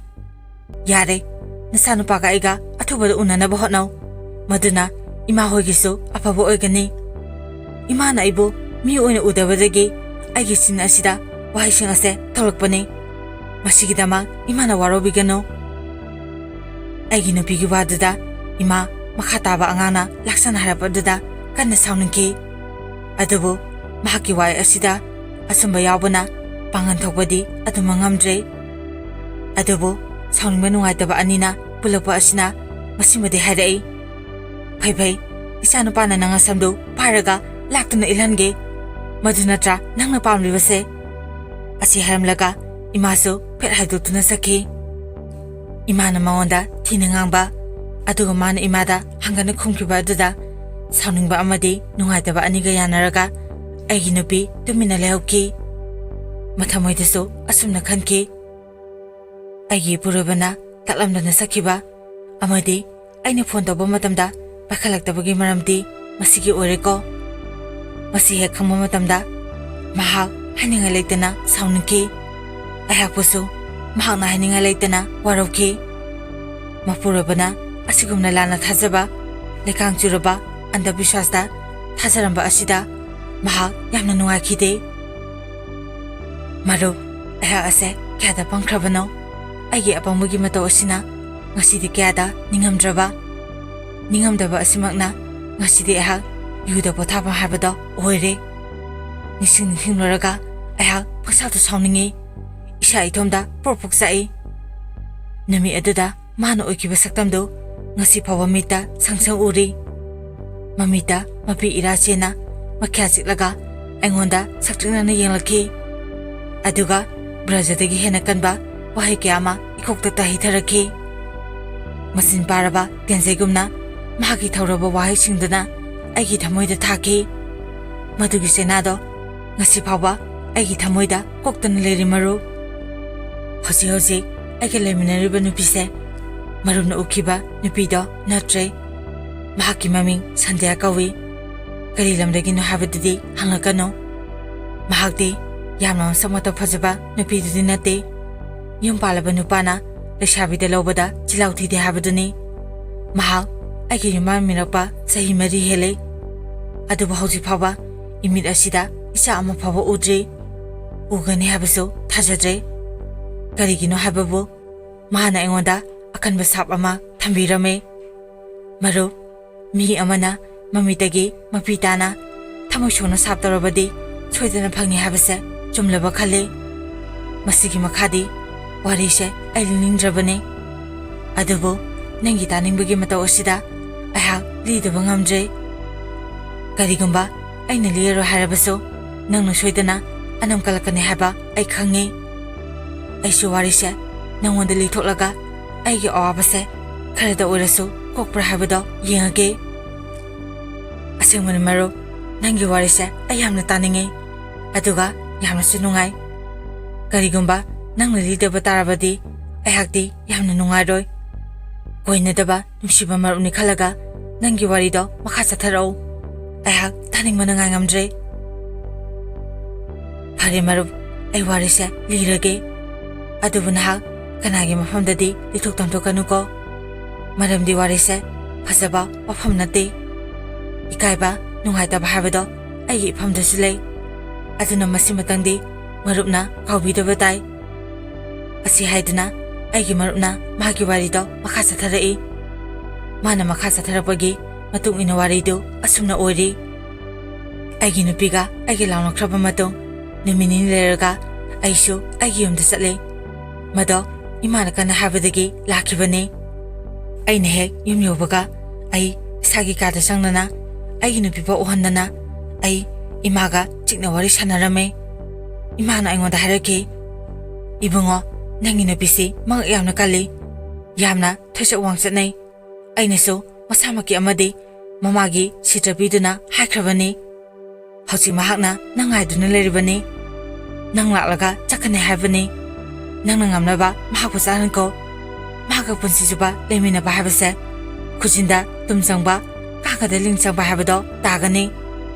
ꯌꯥꯔꯦ, ꯅꯆꯥꯅꯨꯄꯥꯒ ꯑꯩꯒ ꯑꯊꯨꯕꯗ ꯎꯅꯅꯕ ꯍꯣꯠꯅꯧ꯫ ꯃꯗꯨꯅ ꯏꯃꯥ ꯍꯣꯏꯒꯤꯁꯨ ꯑꯐꯕ ꯑꯣꯏꯒꯅꯤ꯫ ꯏꯃꯥꯅ ꯑꯩꯕꯨ ꯃꯤ ꯑꯣꯏꯅ ꯎꯗꯕꯗꯒꯤ ꯑꯩꯒꯤ ꯆꯤꯟ ꯑꯁꯤꯗ ꯋꯥꯍꯩꯁꯤꯡ ꯑꯁꯦ ꯊꯣꯛꯂꯛꯄꯅꯤ꯫ ꯃꯁꯤꯒꯤꯗꯃꯛ ꯏꯃꯥꯅ ꯋꯥꯔꯧꯕꯤꯒꯅꯨ꯫ ꯑꯩꯒꯤ ꯅꯨꯄꯤꯒꯤ ꯋꯥꯗꯨꯗ ꯏꯃꯥ ꯃꯈꯥ ꯇꯥꯕ ꯑꯉꯥꯡꯅ ꯂꯥꯛꯆꯅ ꯍꯥꯏꯔꯛꯄꯗꯨꯗ ꯀꯟꯅ ꯁꯥꯎꯅꯤꯡꯈꯤ꯫ ꯑꯗꯨꯕꯨ ꯃꯍꯥꯛꯀꯤ ꯋꯥꯍꯩ ꯑꯁꯤꯗ ꯑꯆꯨꯝꯕ ꯌꯥꯎꯕꯅ ꯄꯥꯡꯒꯟ ꯊꯣꯛꯄꯗꯤ ꯑꯗꯨꯃꯛ ꯉꯝꯗ꯭ꯔꯦ꯫ ꯑꯗꯨꯕꯨ ꯁꯥꯎꯅꯤꯡꯕ ꯅꯨꯡꯉꯥꯏꯇꯕ ꯑꯅꯤꯅ ꯄꯨꯜꯂꯛꯄ ꯑꯁꯤꯅ ꯃꯁꯤꯃꯗꯤ ꯍꯥꯏꯔꯛꯏ, "ꯐꯩ ꯐꯩ, ꯏꯆꯥꯅꯨꯄꯥꯅ ꯅꯪ ꯑꯁꯝꯗꯨ ꯄꯥꯏꯔꯒ ꯂꯥꯛꯇꯨꯅ ꯏꯜꯍꯟꯒꯦ꯫ ꯃꯗꯨ ꯅꯠꯇ꯭ꯔꯥ ꯅꯪꯅ ꯄꯥꯝꯂꯤꯕꯁꯦ?" ꯑꯁꯤ ꯍꯥꯏꯔꯝꯂꯒ ꯏꯃꯥꯁꯨ ꯐꯦꯠ ꯍꯥꯏꯗꯣꯛꯇꯨꯅ ꯆꯠꯈꯤ꯫ ꯏꯃꯥꯅ ꯃꯉꯣꯟꯗ ꯊꯤꯅ ꯉꯥꯡꯕ, ꯑꯗꯨꯒ ꯃꯥꯅ ꯏꯃꯥꯗ ꯍꯪꯒꯠꯅ ꯈꯨꯝꯈꯤꯕ ꯑꯗꯨꯗ ꯁꯥꯎꯅꯤꯡꯕ ꯑꯃꯗꯤ ꯅꯨꯡꯉꯥꯏꯇꯕ ꯑꯅꯤꯒ ꯌꯥꯅꯔꯒ ꯑꯩꯒꯤ ꯅꯨꯄꯤ ꯇꯨꯃꯤꯟꯅ ꯂꯩꯍꯧꯈꯤ꯫ ꯃꯊꯃꯣꯏꯗꯁꯨ ꯑꯁꯨꯝꯅ ꯈꯟꯈꯤ, "ꯑꯩꯒꯤ ꯏꯄꯨꯔꯣꯏꯕꯅ ꯇꯥꯛꯂꯝꯗꯅ ꯆꯠꯈꯤꯕ ꯑꯃꯗꯤ ꯑꯩꯅ ꯐꯣꯟ ꯇꯧꯕ ꯃꯇꯝꯗ ꯄꯥꯏꯈꯠꯂꯛꯇꯕꯒꯤ ꯃꯔꯝꯗꯤ ꯃꯁꯤꯒꯤ ꯑꯣꯏꯔꯦꯀꯣ?" ꯃꯁꯤ ꯍꯦꯛ ꯈꯪꯕ ꯃꯇꯝꯗ ꯃꯍꯥꯛ ꯍꯥꯏꯅꯤꯡꯉꯥꯏ ꯂꯩꯇꯅ ꯁꯥꯎꯅꯤꯡꯈꯤ꯫ ꯑꯩꯍꯥꯛꯄꯨꯁꯨ ꯃꯍꯥꯛꯅ ꯍꯥꯏꯅꯤꯡꯉꯥꯏ ꯂꯩꯇꯅ ꯋꯥꯔꯧꯈꯤ꯫ ꯃꯄꯨꯔꯣꯏꯕꯅ ꯑꯁꯤꯒꯨꯝꯅ ꯂꯥꯟꯅ ꯊꯥꯖꯕ, ꯂꯩꯀꯥꯡ ꯆꯨꯔꯕ ꯑꯟꯙꯕꯤꯁ꯭ꯋꯥꯁꯇ ꯊꯥꯖꯔꯝꯕ ꯑꯁꯤꯗ ꯃꯍꯥꯛ ꯌꯥꯝꯅ ꯅꯨꯡꯉꯥꯏꯈꯤꯗꯦ꯫ "ꯃꯔꯨꯞ, ꯑꯩꯍꯥꯛ ꯑꯁꯦ ꯀꯌꯥꯗ ꯄꯪꯈ꯭ꯔꯕꯅꯣ? ꯑꯩꯒꯤ ꯑꯄꯪꯕꯒꯤ ꯃꯇꯧ ꯑꯁꯤꯅ ꯉꯁꯤꯗꯤ ꯀꯌꯥꯗ ꯅꯤꯡꯉꯝꯗ꯭ꯔꯕ? ꯅꯤꯡꯉꯝꯗꯕ ꯑꯁꯤꯃꯛꯅ ꯉꯁꯤꯗꯤ ꯑꯩꯍꯥꯛ ꯌꯨꯗ ꯄꯣꯊꯥꯐꯝ ꯍꯥꯏꯕꯗꯣ ꯑꯣꯏꯔꯦ꯫ ꯅꯤꯡꯁꯤꯡ ꯅꯤꯡꯁꯤꯡꯂꯨꯔꯒ ꯑꯩꯍꯥꯛ ꯄꯪꯁꯥꯎꯗ ꯁꯥꯎꯅꯤꯡꯉꯤ꯫ ꯏꯁꯥ ꯏꯊꯣꯝꯗ ꯄ꯭ꯔꯣꯛ ꯄ꯭ꯔꯣꯛ ꯆꯥꯛꯏ꯫ ꯅꯨꯃꯤꯠ ꯑꯗꯨꯗ ꯃꯥꯅ ꯑꯣꯏꯈꯤꯕ ꯁꯛꯇꯝꯗꯨ ꯉꯁꯤ ꯐꯥꯎꯕ ꯃꯤꯠꯇ ꯁꯪ ꯁꯪ ꯎꯔꯤ꯫ ꯃꯃꯤꯠꯇ ꯃꯄꯤ ꯏꯔꯥ ꯆꯦꯟꯅ ꯃꯈ꯭ꯌꯥ ꯆꯤꯛꯂꯒ ꯑꯩꯉꯣꯟꯗ ꯁꯛꯇ꯭ꯔꯤꯛꯅꯅ ꯌꯦꯡꯂꯛꯈꯤ꯫ ꯑꯗꯨꯒ ꯕ꯭ꯔꯖꯗꯒꯤ ꯍꯦꯟꯅ ꯀꯟꯕ ꯋꯥꯍꯩ ꯀꯌꯥ ꯑꯃ ꯏꯀꯣꯛꯇ ꯇꯥꯍꯩꯊꯔꯛꯈꯤ꯫ ꯃꯆꯤꯟ ꯄꯥꯔꯕ ꯇꯦꯟꯖꯩꯒꯨꯝꯅ ꯃꯍꯥꯛꯀꯤ ꯊꯧꯔꯕ ꯋꯥꯍꯩꯁꯤꯡꯗꯨꯅ ꯑꯩꯒꯤ ꯊꯃꯣꯏꯗ ꯊꯥꯈꯤ꯫ ꯃꯗꯨꯒꯤ ꯆꯩꯅꯥꯗꯣ ꯉꯁꯤ ꯐꯥꯎꯕ ꯑꯩꯒꯤ ꯊꯃꯣꯏꯗ ꯀꯣꯛꯇꯅ ꯂꯩꯔꯤ, ꯃꯔꯨꯞ꯫ ꯍꯧꯖꯤꯛ ꯍꯧꯖꯤꯛ ꯑꯩꯒ ꯂꯩꯃꯤꯟꯅꯔꯤꯕ ꯅꯨꯄꯤꯁꯦ ꯃꯔꯨꯞꯅ ꯎꯈꯤꯕ ꯅꯨꯄꯤꯗꯣ ꯅꯠꯇ꯭ꯔꯦ꯫ ꯃꯍꯥꯛꯀꯤ ꯃꯃꯤꯡ ꯁꯟꯙ꯭ꯌꯥ ꯀꯧꯏ꯫ ꯀꯔꯤ ꯂꯝꯗꯒꯤꯅꯣ ꯍꯥꯏꯕꯗꯨꯗꯤ ꯍꯪꯂꯛꯀꯅꯨ꯫ ꯃꯍꯥꯛꯇꯤ ꯌꯥꯝꯅ ꯃꯁꯛ ꯃꯇꯧ ꯐꯖꯕ ꯅꯨꯄꯤꯗꯨꯗꯤ ꯅꯠꯇꯦ꯫ ꯌꯨꯝ ꯄꯥꯜꯂꯕ ꯅꯨꯄꯥꯅ ꯂꯩꯁꯥꯕꯤꯗ ꯂꯧꯕꯗ ꯆꯤꯜꯍꯥꯎ ꯊꯤꯗꯦ ꯍꯥꯏꯕꯗꯨꯅꯤ꯫ ꯃꯍꯥꯛ ꯑꯩꯒꯤ ꯌꯨꯝꯕꯥꯟꯃꯤꯔꯛꯄ ꯆꯍꯤ ꯃꯔꯤ ꯍꯦꯜꯂꯦ꯫ ꯑꯗꯨꯕꯨ ꯍꯧꯖꯤꯛ ꯐꯥꯎꯕ ꯏꯃꯤꯠ ꯑꯁꯤꯗ ꯏꯆꯥ ꯑꯃ ꯐꯥꯎꯕ ꯎꯗ꯭ꯔꯤ꯫ ꯎꯒꯅꯤ ꯍꯥꯏꯕꯁꯨ ꯊꯥꯖꯗ꯭ꯔꯦ꯫ ꯀꯔꯤꯒꯤꯅꯣ ꯍꯥꯏꯕꯕꯨ ꯃꯍꯥꯛꯅ ꯑꯩꯉꯣꯟꯗ ꯑꯀꯟꯕ ꯁꯥꯞ ꯑꯃ ꯊꯝꯕꯤꯔꯝꯃꯦ꯫ ꯃꯔꯨꯞ, ꯃꯤ ꯑꯃꯅ ꯃꯃꯤꯠꯇꯒꯤ ꯃꯄꯤ ꯇꯥꯅ ꯊꯃꯣꯏ ꯁꯣꯛꯅ ꯁꯥꯞ ꯇꯧꯔꯕꯗꯤ ꯁꯣꯏꯗꯅ ꯐꯪꯏ ꯍꯥꯏꯕꯁꯦ ꯆꯨꯝꯂꯕ ꯈꯜꯂꯤ꯫ ꯃꯁꯤꯒꯤ ꯃꯈꯥꯗꯤ ꯋꯥꯔꯤꯁꯦ ꯑꯩ ꯂꯤꯅꯤꯡꯗ꯭ꯔꯕꯅꯤ꯫ ꯑꯗꯨꯕꯨ ꯅꯪꯒꯤ ꯇꯥꯅꯤꯡꯕꯒꯤ ꯃꯇꯧ ꯑꯁꯤꯗ ꯑꯩꯍꯥꯛ ꯂꯤꯗꯕ ꯉꯝꯗ꯭ꯔꯦ꯫ ꯀꯔꯤꯒꯨꯝꯕ ꯑꯩꯅ ꯂꯤꯔꯔꯣꯏ ꯍꯥꯏꯔꯕꯁꯨ, ꯅꯪꯅ ꯁꯣꯏꯗꯅ ꯑꯅꯝ ꯀꯜꯂꯛꯀꯅꯤ ꯍꯥꯏꯕ ꯑꯩ ꯈꯪꯉꯤ꯫ ꯑꯩꯁꯨ ꯋꯥꯔꯤꯁꯦ ꯅꯪꯉꯣꯟꯗ ꯂꯤꯊꯣꯛꯂꯒ ꯑꯩꯒꯤ ꯑꯋꯥꯕꯁꯦ ꯈꯔꯗ ꯑꯣꯏꯔꯁꯨ ꯀꯣꯛꯄ꯭ꯔꯥ ꯍꯥꯏꯕꯗꯣ ꯌꯦꯡꯉꯒꯦ꯫ ꯑꯁꯦꯡꯕꯅꯤ ꯃꯔꯨꯞ, ꯅꯪꯒꯤ ꯋꯥꯔꯤꯁꯦ ꯑꯩ ꯌꯥꯝꯅ ꯇꯥꯅꯤꯡꯉꯤ, ꯑꯗꯨꯒ ꯌꯥꯝꯅꯁꯨ ꯅꯨꯡꯉꯥꯏ꯫ ꯀꯔꯤꯒꯨꯝꯕ ꯅꯪꯅ ꯂꯤꯗꯕ ꯇꯥꯔꯕꯗꯤ ꯑꯩꯍꯥꯛꯇꯤ ꯌꯥꯝꯅ ꯅꯨꯡꯉꯥꯏꯔꯣꯏ꯫ ꯀꯣꯏꯅꯗꯕ ꯅꯨꯡꯁꯤꯕ ꯃꯔꯨꯞꯅꯤ ꯈꯜꯂꯒ ꯅꯪꯒꯤ ꯋꯥꯔꯤꯗꯣ ꯃꯈꯥ ꯆꯠꯊꯔꯛꯎ꯫ ꯑꯩꯍꯥꯛ ꯇꯥꯅꯤꯡꯕꯅ ꯉꯥꯏ ꯉꯝꯗ꯭ꯔꯦ꯫ ꯐꯔꯦ ꯃꯔꯨꯞ, ꯑꯩ ꯋꯥꯔꯤꯁꯦ ꯂꯤꯔꯒꯦ꯫ ꯑꯗꯨꯕꯨ ꯅꯍꯥꯛ ꯀꯅꯥꯒꯤ ꯃꯐꯝꯗꯗꯤ ꯂꯤꯊꯣꯛ ꯇꯝꯊꯣꯛꯀꯅꯨꯀꯣ꯫ ꯃꯔꯝꯗꯤ ꯋꯥꯔꯤꯁꯦ ꯐꯖꯕ ꯋꯥꯐꯝ ꯅꯠꯇꯦ꯫ ꯏꯀꯥꯏꯕ, ꯅꯨꯡꯉꯥꯏꯇꯕ ꯍꯥꯏꯕꯗꯣ ꯑꯩꯒꯤ ꯏꯐꯝꯗꯁꯨ ꯂꯩ꯫ ꯑꯗꯨꯅ ꯃꯁꯤꯃꯇꯪꯗꯤ ꯃꯔꯨꯞꯅ ꯀꯥꯎꯕꯤꯗꯕ ꯇꯥꯏ꯫ ꯑꯁꯤ ꯍꯥꯏꯗꯨꯅ ꯑꯩꯒꯤ ꯃꯔꯨꯞꯅ ꯃꯥꯒꯤ ꯋꯥꯔꯤꯗꯣ ꯃꯈꯥ ꯆꯠꯊꯔꯛꯏ꯫ ꯃꯥꯅ ꯃꯈꯥ ꯆꯠꯊꯔꯛꯄꯒꯤ ꯃꯇꯨꯡ ꯏꯟꯅ ꯋꯥꯔꯤꯗꯨ ꯑꯁꯨꯝꯅ ꯑꯣꯏꯔꯤ꯫ ꯑꯩꯒꯤ ꯅꯨꯄꯤꯒ ꯑꯩꯒ ꯂꯥꯎꯅꯈ꯭ꯔꯕ ꯃꯇꯨꯡ ꯅꯨꯃꯤꯠ ꯅꯤꯅꯤ ꯂꯩꯔꯒ ꯑꯩꯁꯨ ꯑꯩꯒꯤ ꯌꯨꯝꯗ ꯆꯠꯂꯦ꯫ ꯃꯗꯣ ꯏꯃꯥꯅ ꯀꯟꯅ ꯍꯥꯏꯕꯗꯒꯤ ꯂꯥꯛꯈꯤꯕꯅꯤ꯫ ꯑꯩꯅ ꯍꯦꯛ ꯌꯨꯝ ꯌꯧꯕꯒ ꯑꯩ ꯏꯁꯥꯒꯤ ꯀꯥꯗ ꯆꯪꯗꯅ ꯑꯩꯒꯤ ꯅꯨꯄꯤꯕꯨ ꯎꯍꯟꯗꯅ ꯑꯩ ꯏꯃꯥꯒ ꯆꯤꯛꯅ ꯋꯥꯔꯤ ꯁꯥꯟꯅꯔꯝꯃꯦ꯫ ꯏꯃꯥꯅ ꯑꯩꯉꯣꯟꯗ ꯍꯥꯏꯔꯛꯈꯤ, "ꯏꯕꯨꯡꯉꯣ, ꯅꯪꯒꯤ ꯅꯨꯄꯤꯁꯤ ꯃꯉꯛ ꯌꯥꯝꯅ ꯀꯜꯂꯤ, ꯌꯥꯝꯅ ꯊꯣꯏꯁꯛ ꯋꯥꯡꯆꯠꯅꯩ꯫ ꯑꯩꯅꯁꯨ ꯃꯁꯥꯃꯛꯀꯤ ꯑꯃꯗꯤ ꯃꯃꯥꯒꯤ ꯁꯤꯇ꯭ꯔ ꯄꯤꯗꯨꯅ ꯍꯥꯏꯈ꯭ꯔꯕꯅꯤ꯫ ꯍꯧꯖꯤꯛ ꯃꯍꯥꯛꯅ ꯅꯪ ꯉꯥꯏꯗꯨꯅ ꯂꯩꯔꯤꯕꯅꯤ꯫ ꯅꯪ ꯂꯥꯛꯂꯒ ꯆꯠꯀꯅꯤ ꯍꯥꯏꯕꯅꯤ꯫ ꯅꯪꯅ ꯉꯝꯅꯕ ꯃꯍꯥꯛꯄꯨ ꯆꯥꯍꯟꯈꯣ꯫ ꯃꯍꯥꯛꯀ ꯄꯨꯟꯁꯤ ꯆꯨꯞꯄ ꯂꯩꯃꯤꯟꯅꯕ ꯍꯥꯏꯕꯁꯦ ꯈꯨꯖꯤꯟꯗ ꯇꯨꯝ ꯆꯪꯕ, ꯀꯥꯡꯈꯗ ꯂꯤꯡ ꯆꯪꯕ ꯍꯥꯏꯕꯗꯣ ꯇꯥꯒꯅꯤ꯫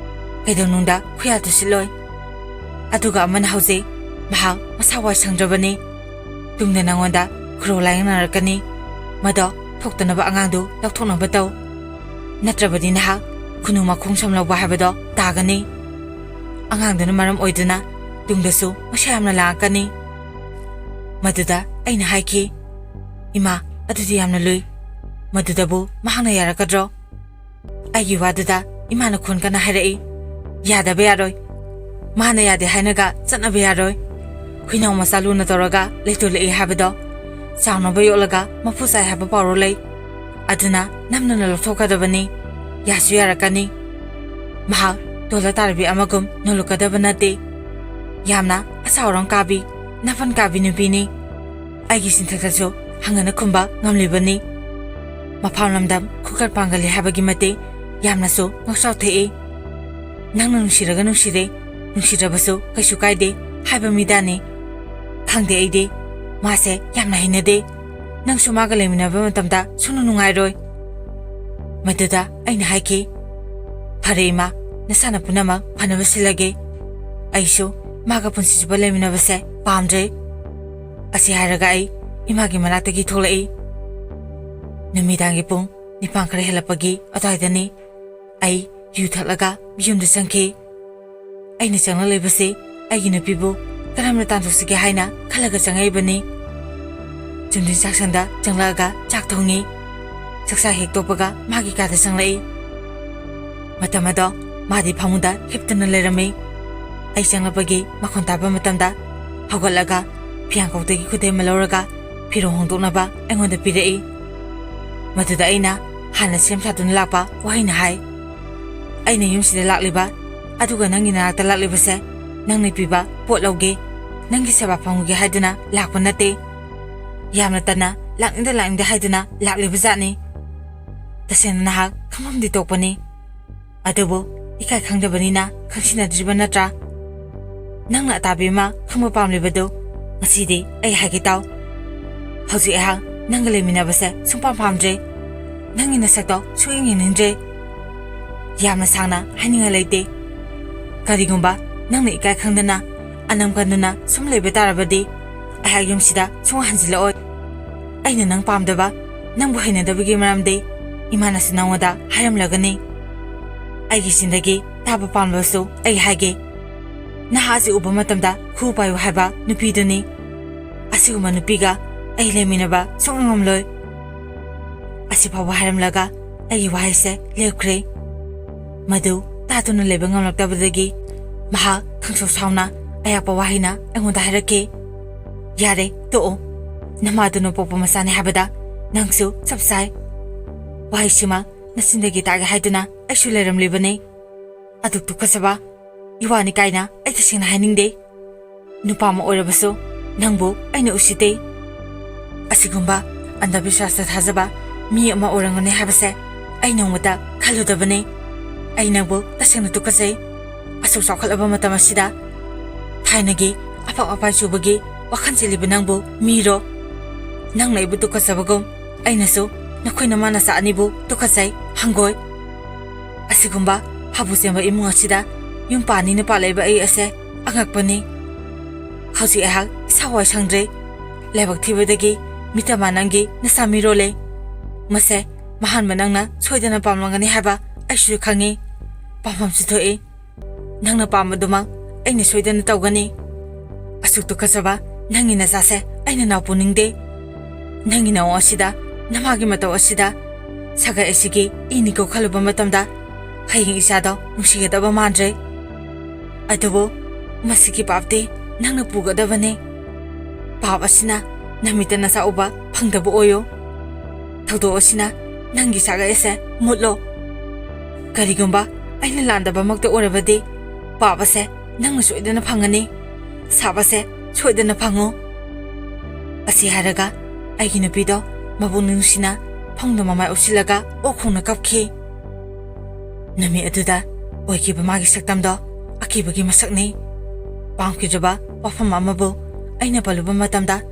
ꯀꯩꯗꯧꯅꯨꯡꯗ ꯈꯨꯌꯥ ꯇꯨꯁꯤꯜꯂꯣꯏ꯫ ꯑꯗꯨꯒ ꯑꯃꯅ ꯍꯧꯖꯤꯛ ꯃꯍꯥꯛ ꯃꯁꯥ ꯋꯥꯏ ꯁꯪꯗ꯭ꯔꯕꯅꯤ꯫ ꯇꯨꯡꯗ ꯅꯪꯉꯣꯟꯗ ꯈꯨꯔꯧ ꯂꯥꯏꯌꯦꯡꯅꯔꯛꯀꯅꯤ꯫ ꯃꯗꯣ ꯊꯣꯛꯇꯅꯕ ꯑꯉꯥꯡꯗꯨ ꯂꯧꯊꯣꯛꯅꯕ ꯇꯧ꯫ ꯅꯠꯇ꯭ꯔꯕꯗꯤ ꯅꯍꯥꯛ ꯈꯨꯅꯨ ꯃꯈꯣꯡ ꯁꯝ ꯂꯧꯕ ꯍꯥꯏꯕꯗꯣ ꯇꯥꯒꯅꯤ꯫ ꯑꯉꯥꯡꯗꯨꯅ ꯃꯔꯝ ꯑꯣꯏꯗꯨꯅ ꯇꯨꯡꯗꯁꯨ ꯃꯁꯥ ꯌꯥꯝꯅ ꯂꯥꯡꯉꯛꯀꯅꯤ꯫" ꯃꯗꯨꯗ ꯑꯩꯅ ꯍꯥꯏꯈꯤ, "ꯏꯃꯥ, ꯑꯗꯨꯗꯤ ꯌꯥꯝꯅ ꯂꯨꯏ꯫ ꯃꯗꯨꯗꯕꯨ ꯃꯍꯥꯛꯅ ꯌꯥꯔꯛꯀꯗ꯭ꯔꯣ?" ꯑꯩꯒꯤ ꯋꯥꯗꯨꯗ ꯏꯃꯥꯅ ꯈꯣꯟ ꯀꯟꯅ ꯍꯥꯏꯔꯛꯏ, "ꯌꯥꯗꯕ ꯌꯥꯔꯣꯏ꯫ ꯃꯥꯅ ꯌꯥꯗꯦ ꯍꯥꯏꯅꯒ ꯆꯠꯅꯕ ꯌꯥꯔꯣꯏ꯫ ꯍꯨꯏꯅꯥꯎ ꯃꯆꯥ ꯂꯨꯅ ꯇꯧꯔꯒ ꯂꯩꯇꯣꯜꯂꯛꯏ ꯍꯥꯏꯕꯗꯣ ꯆꯥꯎꯅꯕ ꯌꯣꯛꯂꯒ ꯃꯄꯨ ꯆꯥꯏ ꯍꯥꯏꯕ ꯄꯥꯎꯔꯧ ꯂꯩ꯫ ꯑꯗꯨꯅ ꯅꯝꯗꯨꯅ ꯂꯧꯊꯣꯛꯀꯗꯕꯅꯤ꯫ ꯌꯥꯁꯨ ꯌꯥꯔꯛꯀꯅꯤ꯫ ꯃꯍꯥꯛ ꯗꯣꯂꯔ ꯇꯥꯔꯕꯤ ꯑꯃꯒꯨꯝ ꯅꯣꯜꯂꯛꯀꯗꯕ ꯅꯠꯇꯦ꯫ ꯌꯥꯝꯅ ꯑꯁꯥꯎꯔꯪ ꯀꯥꯕꯤ, ꯅꯥꯄꯟ ꯀꯥꯕꯤ ꯅꯨꯄꯤꯅꯤ꯫ ꯑꯩꯒꯤ ꯆꯤꯟꯊꯛꯇꯁꯨ ꯍꯪꯒꯅ ꯈꯨꯝꯕ ꯉꯝꯂꯤꯕꯅꯤ꯫ ꯃꯐꯝ ꯂꯝꯗꯝ ꯈꯨꯀꯠ ꯄꯥꯡꯒꯜꯂꯤ ꯍꯥꯏꯕꯒꯤ ꯃꯇꯤꯛ ꯌꯥꯝꯅꯁꯨ ꯉꯥꯎꯆꯥꯎ ꯊꯦꯛꯏ꯫ ꯅꯪꯅ ꯅꯨꯡꯁꯤꯔꯒ ꯅꯨꯡꯁꯤꯔꯦ, ꯅꯨꯡꯁꯤꯗ꯭ꯔꯕꯁꯨ ꯀꯩꯁꯨ ꯀꯥꯏꯗꯦ ꯍꯥꯏꯕ ꯃꯤꯗꯥꯅꯤ꯫ ꯈꯪꯗꯦ ꯑꯩꯗꯤ, ꯃꯥꯁꯦ ꯌꯥꯝꯅ ꯍꯩꯅꯗꯦ꯫ ꯅꯪꯁꯨ ꯃꯥꯒ ꯂꯩꯃꯤꯟꯅꯕ ꯃꯇꯝꯗ ꯁꯨꯡꯅꯨꯡ ꯅꯨꯡꯉꯥꯏꯔꯣꯏ꯫ ꯃꯗꯨꯗ ꯑꯩꯅ ꯍꯥꯏꯈꯤ, "ꯐꯔꯦ ꯏꯃꯥ, ꯅꯁꯥꯅ ꯄꯨꯝꯅꯃꯛ ꯐꯅꯕ ꯁꯤꯜꯂꯒꯦ꯫ ꯑꯩꯁꯨ ꯃꯥꯒ ꯄꯨꯟꯁꯤ ꯆꯨꯞꯄ ꯂꯩꯃꯤꯟꯅꯕꯁꯦ ꯄꯥꯝꯗ꯭ꯔꯦ"꯫ ꯑꯁꯤ ꯍꯥꯏꯔꯒ ꯑꯩ ꯏꯃꯥꯒꯤ ꯃꯅꯥꯛꯇꯒꯤ ꯊꯣꯛꯂꯛꯏ꯫ ꯅꯨꯃꯤꯗꯥꯡꯒꯤ ꯄꯨꯡ ꯅꯤꯄꯥꯟ ꯈꯔ ꯍꯦꯜꯂꯛꯄꯒꯤ ꯑꯗꯨꯋꯥꯏꯗꯅꯤ꯫ ꯑꯩ ꯌꯨ ꯊꯛꯂꯒ ꯌꯨꯝꯗ ꯆꯪꯈꯤ꯫ ꯑꯩꯅ ꯆꯪꯂꯛꯂꯤꯕꯁꯤ ꯑꯩꯒꯤ ꯅꯨꯄꯤꯕꯨ ꯀꯔꯝꯅ ꯇꯥꯟꯊꯣꯛꯁꯤꯒꯦ ꯍꯥꯏꯅ ꯈꯜꯂꯒ ꯆꯪꯉꯛꯏꯕꯅꯤ꯫ ꯆꯨꯝꯗꯤꯟ ꯆꯥꯛꯁꯪꯗ ꯆꯪꯂꯛꯑꯒ ꯆꯥꯛ ꯊꯣꯡꯉꯤ꯫ ꯆꯥꯛꯆꯥ ꯍꯦꯛ ꯇꯣꯛꯄꯒ ꯃꯥꯒꯤ ꯀꯥꯗ ꯆꯪꯂꯛꯏ꯫ ꯃꯇꯝ ꯑꯗꯣ ꯃꯥꯗꯤ ꯐꯃꯨꯡꯗ ꯍꯤꯞꯇꯨꯅ ꯂꯩꯔꯝꯃꯤ꯫ ꯑꯩ ꯆꯪꯂꯛꯄꯒꯤ ꯃꯈꯣꯟ ꯇꯥꯕ ꯃꯇꯝꯗ ꯍꯧꯒꯠꯂꯒ ꯐꯤꯌꯥꯡꯀꯣꯛꯇꯒꯤ ꯈꯨꯗꯩ ꯑꯃ ꯂꯧꯔꯒ ꯐꯤꯔꯣꯜ ꯍꯣꯡꯗꯣꯛꯅꯕ ꯑꯩꯉꯣꯟꯗ ꯄꯤꯔꯛꯏ꯫ ꯃꯗꯨꯗ ꯑꯩꯅ ꯍꯥꯟꯅ ꯁꯦꯝ ꯁꯥꯗꯨꯅ ꯂꯥꯛꯄ ꯋꯥꯍꯩꯅ ꯍꯥꯏ, "ꯑꯩꯅ ꯌꯨꯝꯁꯤꯗ ꯂꯥꯛꯂꯤꯕ, ꯑꯗꯨꯒ ꯅꯪꯒꯤ ꯅꯅꯥꯛꯇ ꯂꯥꯛꯂꯤꯕꯁꯦ ꯅꯪꯅ ꯄꯤꯕ ꯄꯣꯠ ꯂꯧꯒꯦ, ꯅꯪꯒꯤ ꯁꯦꯕꯥ ꯐꯪꯉꯨꯒꯦ ꯍꯥꯏꯗꯨꯅ ꯂꯥꯛꯄ ꯅꯠꯇꯦ꯫ ꯌꯥꯝꯅ ꯇꯟꯅ ꯂꯥꯛꯅꯤꯡꯗ ꯂꯥꯛꯅꯤꯡꯗꯦ ꯍꯥꯏꯗꯨꯅ ꯂꯥꯛꯂꯤꯕ ꯖꯥꯠꯅꯤ꯫ ꯇꯁꯦꯡꯅ ꯅꯍꯥꯛ ꯈꯪꯐꯝꯗꯤ ꯊꯣꯛꯄꯅꯤ꯫ ꯑꯗꯨꯕꯨ ꯏꯀꯥꯏ ꯈꯪꯗꯕꯅꯤꯅ ꯈꯪꯁꯤꯟꯅꯗ꯭ꯔꯤꯕ ꯅꯠꯇ꯭ꯔꯥ? ꯅꯪꯅ ꯑꯇꯥꯕꯤ ꯑꯃ ꯈꯪꯕ ꯄꯥꯝꯂꯤꯕꯗꯨ ꯉꯁꯤꯗꯤ ꯑꯩ ꯍꯥꯏꯒꯦ ꯇꯥꯎ꯫ ꯍꯧꯖꯤꯛ ꯑꯩꯍꯥꯛ ꯅꯪꯒ ꯂꯩꯃꯤꯟꯅꯕꯁꯦ ꯁꯨꯡꯄꯥꯝ ꯄꯥꯝꯗ꯭ꯔꯦ꯫ ꯅꯪꯒꯤ ꯅꯁꯛꯇꯣ ꯁꯨꯛꯌꯦꯡ ꯌꯦꯡꯅꯤꯡꯗ꯭ꯔꯦ꯫ ꯌꯥꯝꯅ ꯁꯥꯡꯅ ꯍꯥꯏꯅꯤꯡꯉꯥꯏ ꯂꯩꯇꯦ꯫ ꯀꯔꯤꯒꯨꯝꯕ ꯅꯪꯅ ꯏꯀꯥꯏ ꯈꯪꯗꯅ ꯑꯅꯝ ꯀꯟꯗꯨꯅ ꯁꯨꯝ ꯂꯩꯕ ꯇꯥꯔꯕꯗꯤ ꯑꯩꯍꯥꯛ ꯌꯨꯝꯁꯤꯗ ꯁꯨꯡꯍꯟ ꯍꯟꯖꯤꯜꯂꯛꯑꯣꯏ꯫ ꯑꯩꯅ ꯅꯪ ꯄꯥꯝꯗꯕ, ꯅꯪꯕꯨ ꯍꯩꯅꯗꯕꯒꯤ ꯃꯔꯝꯗꯤ ꯏꯃꯥꯅꯁꯨ ꯅꯉꯣꯟꯗ ꯍꯥꯏꯔꯝꯂꯒꯅꯤ꯫ ꯑꯩꯒꯤ ꯆꯤꯟꯗꯒꯤ ꯇꯥꯕ ꯄꯥꯝꯂꯕꯁꯨ ꯑꯩ ꯍꯥꯏꯒꯦ꯫ ꯅꯍꯥ ꯑꯁꯤ ꯎꯕ ꯃꯇꯝꯗ ꯈꯨ ꯄꯥꯏꯌꯨ ꯍꯥꯏꯕ ꯅꯨꯄꯤꯗꯨꯅꯤ꯫ ꯑꯁꯤꯒꯨꯝꯕ ꯅꯨꯄꯤꯒ ꯑꯩ ꯂꯩꯃꯤꯟꯅꯕ ꯁꯨꯡꯉꯝ ꯉꯝꯂꯣꯏ"꯫ ꯑꯁꯤ ꯐꯥꯎꯕ ꯍꯥꯏꯔꯝꯂꯒ ꯑꯩꯒꯤ ꯋꯥꯍꯩꯁꯦ ꯂꯦꯞꯈ꯭ꯔꯦ꯫ ꯃꯗꯨ ꯇꯥꯗꯨꯅ ꯂꯩꯕ ꯉꯝꯂꯛꯇꯕꯗꯒꯤ ꯃꯍꯥꯛ ꯈꯪꯁꯥꯎ ꯁꯥꯎꯅ ꯑꯌꯥꯛꯄ ꯋꯥꯍꯩꯅ ꯑꯩꯉꯣꯟꯗ ꯍꯥꯏꯔꯛꯈꯤ꯫ "ꯌꯥꯔꯦ, ꯇꯣꯛꯑꯣ꯫ ꯅꯃꯥꯗꯨꯅ ꯄꯣꯛꯄ ꯃꯆꯥꯅꯤ ꯍꯥꯏꯕꯗ ꯅꯪꯁꯨ ꯆꯞ ꯆꯥꯏ꯫ ꯋꯥꯍꯩꯁꯤꯃ ꯅꯆꯤꯟꯗꯒꯤ ꯇꯥꯒꯦ ꯍꯥꯏꯗꯨꯅ ꯑꯩꯁꯨ ꯂꯩꯔꯝꯂꯤꯕꯅꯤ꯫ ꯑꯗꯨꯛ ꯇꯨꯀꯠꯆꯕ ꯏꯋꯥꯅꯤ ꯀꯥꯏꯅ ꯑꯩ ꯇꯁꯦꯡꯅ ꯍꯥꯏꯅꯤꯡꯗꯦ꯫ ꯅꯨꯄꯥ ꯑꯃ ꯑꯣꯏꯔꯕꯁꯨ ꯅꯪꯕꯨ ꯑꯩꯅ ꯎꯁꯤꯠꯇꯦ꯫ ꯑꯁꯤꯒꯨꯝꯕ ꯑꯟꯙꯕꯤꯁ꯭ꯋꯥꯁꯇ ꯊꯥꯖꯕ ꯃꯤ ꯑꯃ ꯑꯣꯏꯔꯝꯒꯅꯤ ꯍꯥꯏꯕꯁꯦ ꯑꯩ ꯅꯣꯡꯃꯇ ꯈꯜꯂꯨꯗꯕꯅꯤ꯫ ꯑꯩ ꯅꯪꯕꯨ ꯇꯁꯦꯡꯅ ꯇꯨꯀꯠꯆꯩ꯫ ꯑꯁꯨꯛ ꯆꯥꯎꯈꯠꯂꯕ ꯃꯇꯝ ꯑꯁꯤꯗ ꯊꯥꯏꯅꯒꯤ ꯑꯐꯛ ꯑꯄꯥꯏ ꯆꯨꯕꯒꯤ ꯋꯥꯈꯜ ꯆꯦꯜꯂꯤꯕ ꯅꯪꯕꯨ ꯃꯤꯔꯣ? ꯅꯪꯅ ꯑꯩꯕꯨ ꯇꯨꯀꯠꯆꯕꯒꯨꯝ ꯑꯩꯅꯁꯨ ꯅꯈꯣꯏ ꯅꯃꯥ ꯅꯆꯥ ꯑꯅꯤꯕꯨ ꯇꯨꯀꯠꯆꯩ, ꯍꯪꯒꯣꯏ꯫ ꯑꯁꯤꯒꯨꯝꯕ ꯍꯥꯕꯨ ꯆꯦꯟꯕ ꯏꯃꯨꯡ ꯑꯁꯤꯗ ꯌꯨꯝ ꯄꯥꯟꯅꯤꯅ ꯄꯥꯜꯂꯛꯏꯕ ꯑꯩ ꯑꯁꯦ ꯑꯉꯛꯄꯅꯤ꯫ ꯍꯧꯖꯤꯛ ꯑꯩꯍꯥꯛ ꯏꯁꯥ ꯋꯥꯏ ꯁꯪꯗ꯭ꯔꯦ꯫ ꯂꯥꯏꯕꯛ ꯊꯤꯕꯗꯒꯤ ꯃꯤꯇꯃꯥ ꯅꯪꯒꯤ ꯅꯆꯥ ꯃꯤꯔꯣꯜꯂꯦ꯫ ꯃꯁꯦ ꯃꯍꯥꯟꯕ ꯅꯪꯅ ꯁꯣꯏꯗꯅ ꯄꯥꯝꯂꯝꯒꯅꯤ ꯍꯥꯏꯕ ꯑꯩꯁꯨ ꯈꯪꯉꯤ꯫ ꯄꯥꯝꯐꯝꯁꯨ ꯊꯣꯛꯏ꯫ ꯅꯪꯅ ꯄꯥꯝꯕꯗꯨꯃꯛ ꯑꯩꯅ ꯁꯣꯏꯗꯅ ꯇꯧꯒꯅꯤ꯫ ꯑꯁꯨꯛ ꯇꯨꯀꯠꯆꯕ ꯅꯪꯒꯤ ꯅꯆꯥꯁꯦ ꯑꯩꯅ ꯅꯥꯎ ꯄꯨꯅꯤꯡꯗꯦ꯫ ꯅꯪꯒꯤ ꯅꯑꯣꯡ ꯑꯁꯤꯗ, ꯅꯃꯥꯒꯤ ꯃꯇꯧ ꯑꯁꯤꯗ ꯁꯥꯒꯩ ꯑꯁꯤꯒꯤ ꯏꯅꯤꯀꯣ ꯈꯜꯂꯨꯕ ꯃꯇꯝꯗ ꯍꯌꯦꯡ ꯏꯆꯥꯗꯣ ꯅꯨꯡꯁꯤꯒꯗꯕ ꯃꯥꯟꯗ꯭ꯔꯦ꯫ ꯑꯗꯨꯕꯨ ꯃꯁꯤꯒꯤ ꯄꯥꯞꯇꯤ ꯅꯪꯅ ꯄꯨꯒꯗꯕꯅꯤ꯫ ꯄꯥꯞ ꯑꯁꯤꯅ ꯅꯃꯤꯠꯇ ꯅꯆꯥ ꯎꯕ ꯐꯪꯗꯕ ꯑꯣꯏꯌꯨ꯫ ꯊꯧꯗꯣꯛ ꯑꯁꯤꯅ ꯅꯪꯒꯤ ꯁꯥꯒꯩ ꯑꯁꯦ ꯃꯨꯠꯂꯣ꯫ ꯀꯔꯤꯒꯨꯝꯕ ꯑꯩꯅ ꯂꯥꯟꯗꯕꯃꯛꯇ ꯑꯣꯏꯔꯕꯗꯤ ꯄꯥꯞ ꯑꯁꯦ ꯅꯪꯅ ꯁꯣꯏꯗꯅ ꯐꯪꯒꯅꯤ꯫ ꯁꯥꯞ ꯑꯁꯦ ꯁꯣꯏꯗꯅ ꯐꯪꯉꯨ꯫" ꯑꯁꯤ ꯍꯥꯏꯔꯒ ꯑꯩꯒꯤ ꯅꯨꯄꯤꯗꯣ ꯃꯕꯨꯛ ꯅꯨꯡꯁꯤꯅ ꯐꯃꯨꯡꯗ ꯃꯃꯥꯏ ꯑꯣꯠꯁꯤꯜꯂꯒ ꯑꯣꯛ ꯈꯣꯡꯅ ꯀꯞꯈꯤ꯫ ꯅꯨꯃꯤꯠ ꯑꯗꯨꯗ ꯑꯣꯏꯈꯤꯕ ꯃꯥꯒꯤ ꯁꯛꯇꯝꯗꯣ ꯑꯀꯤꯕꯒꯤ ꯃꯁꯛꯅꯤ꯫ ꯄꯥꯝꯈꯤꯗ꯭ꯔꯕ ꯋꯥꯐꯝ ꯑꯃꯕꯨ ꯑꯩꯅ ꯄꯜꯂꯨꯕ ꯃꯇꯝꯗ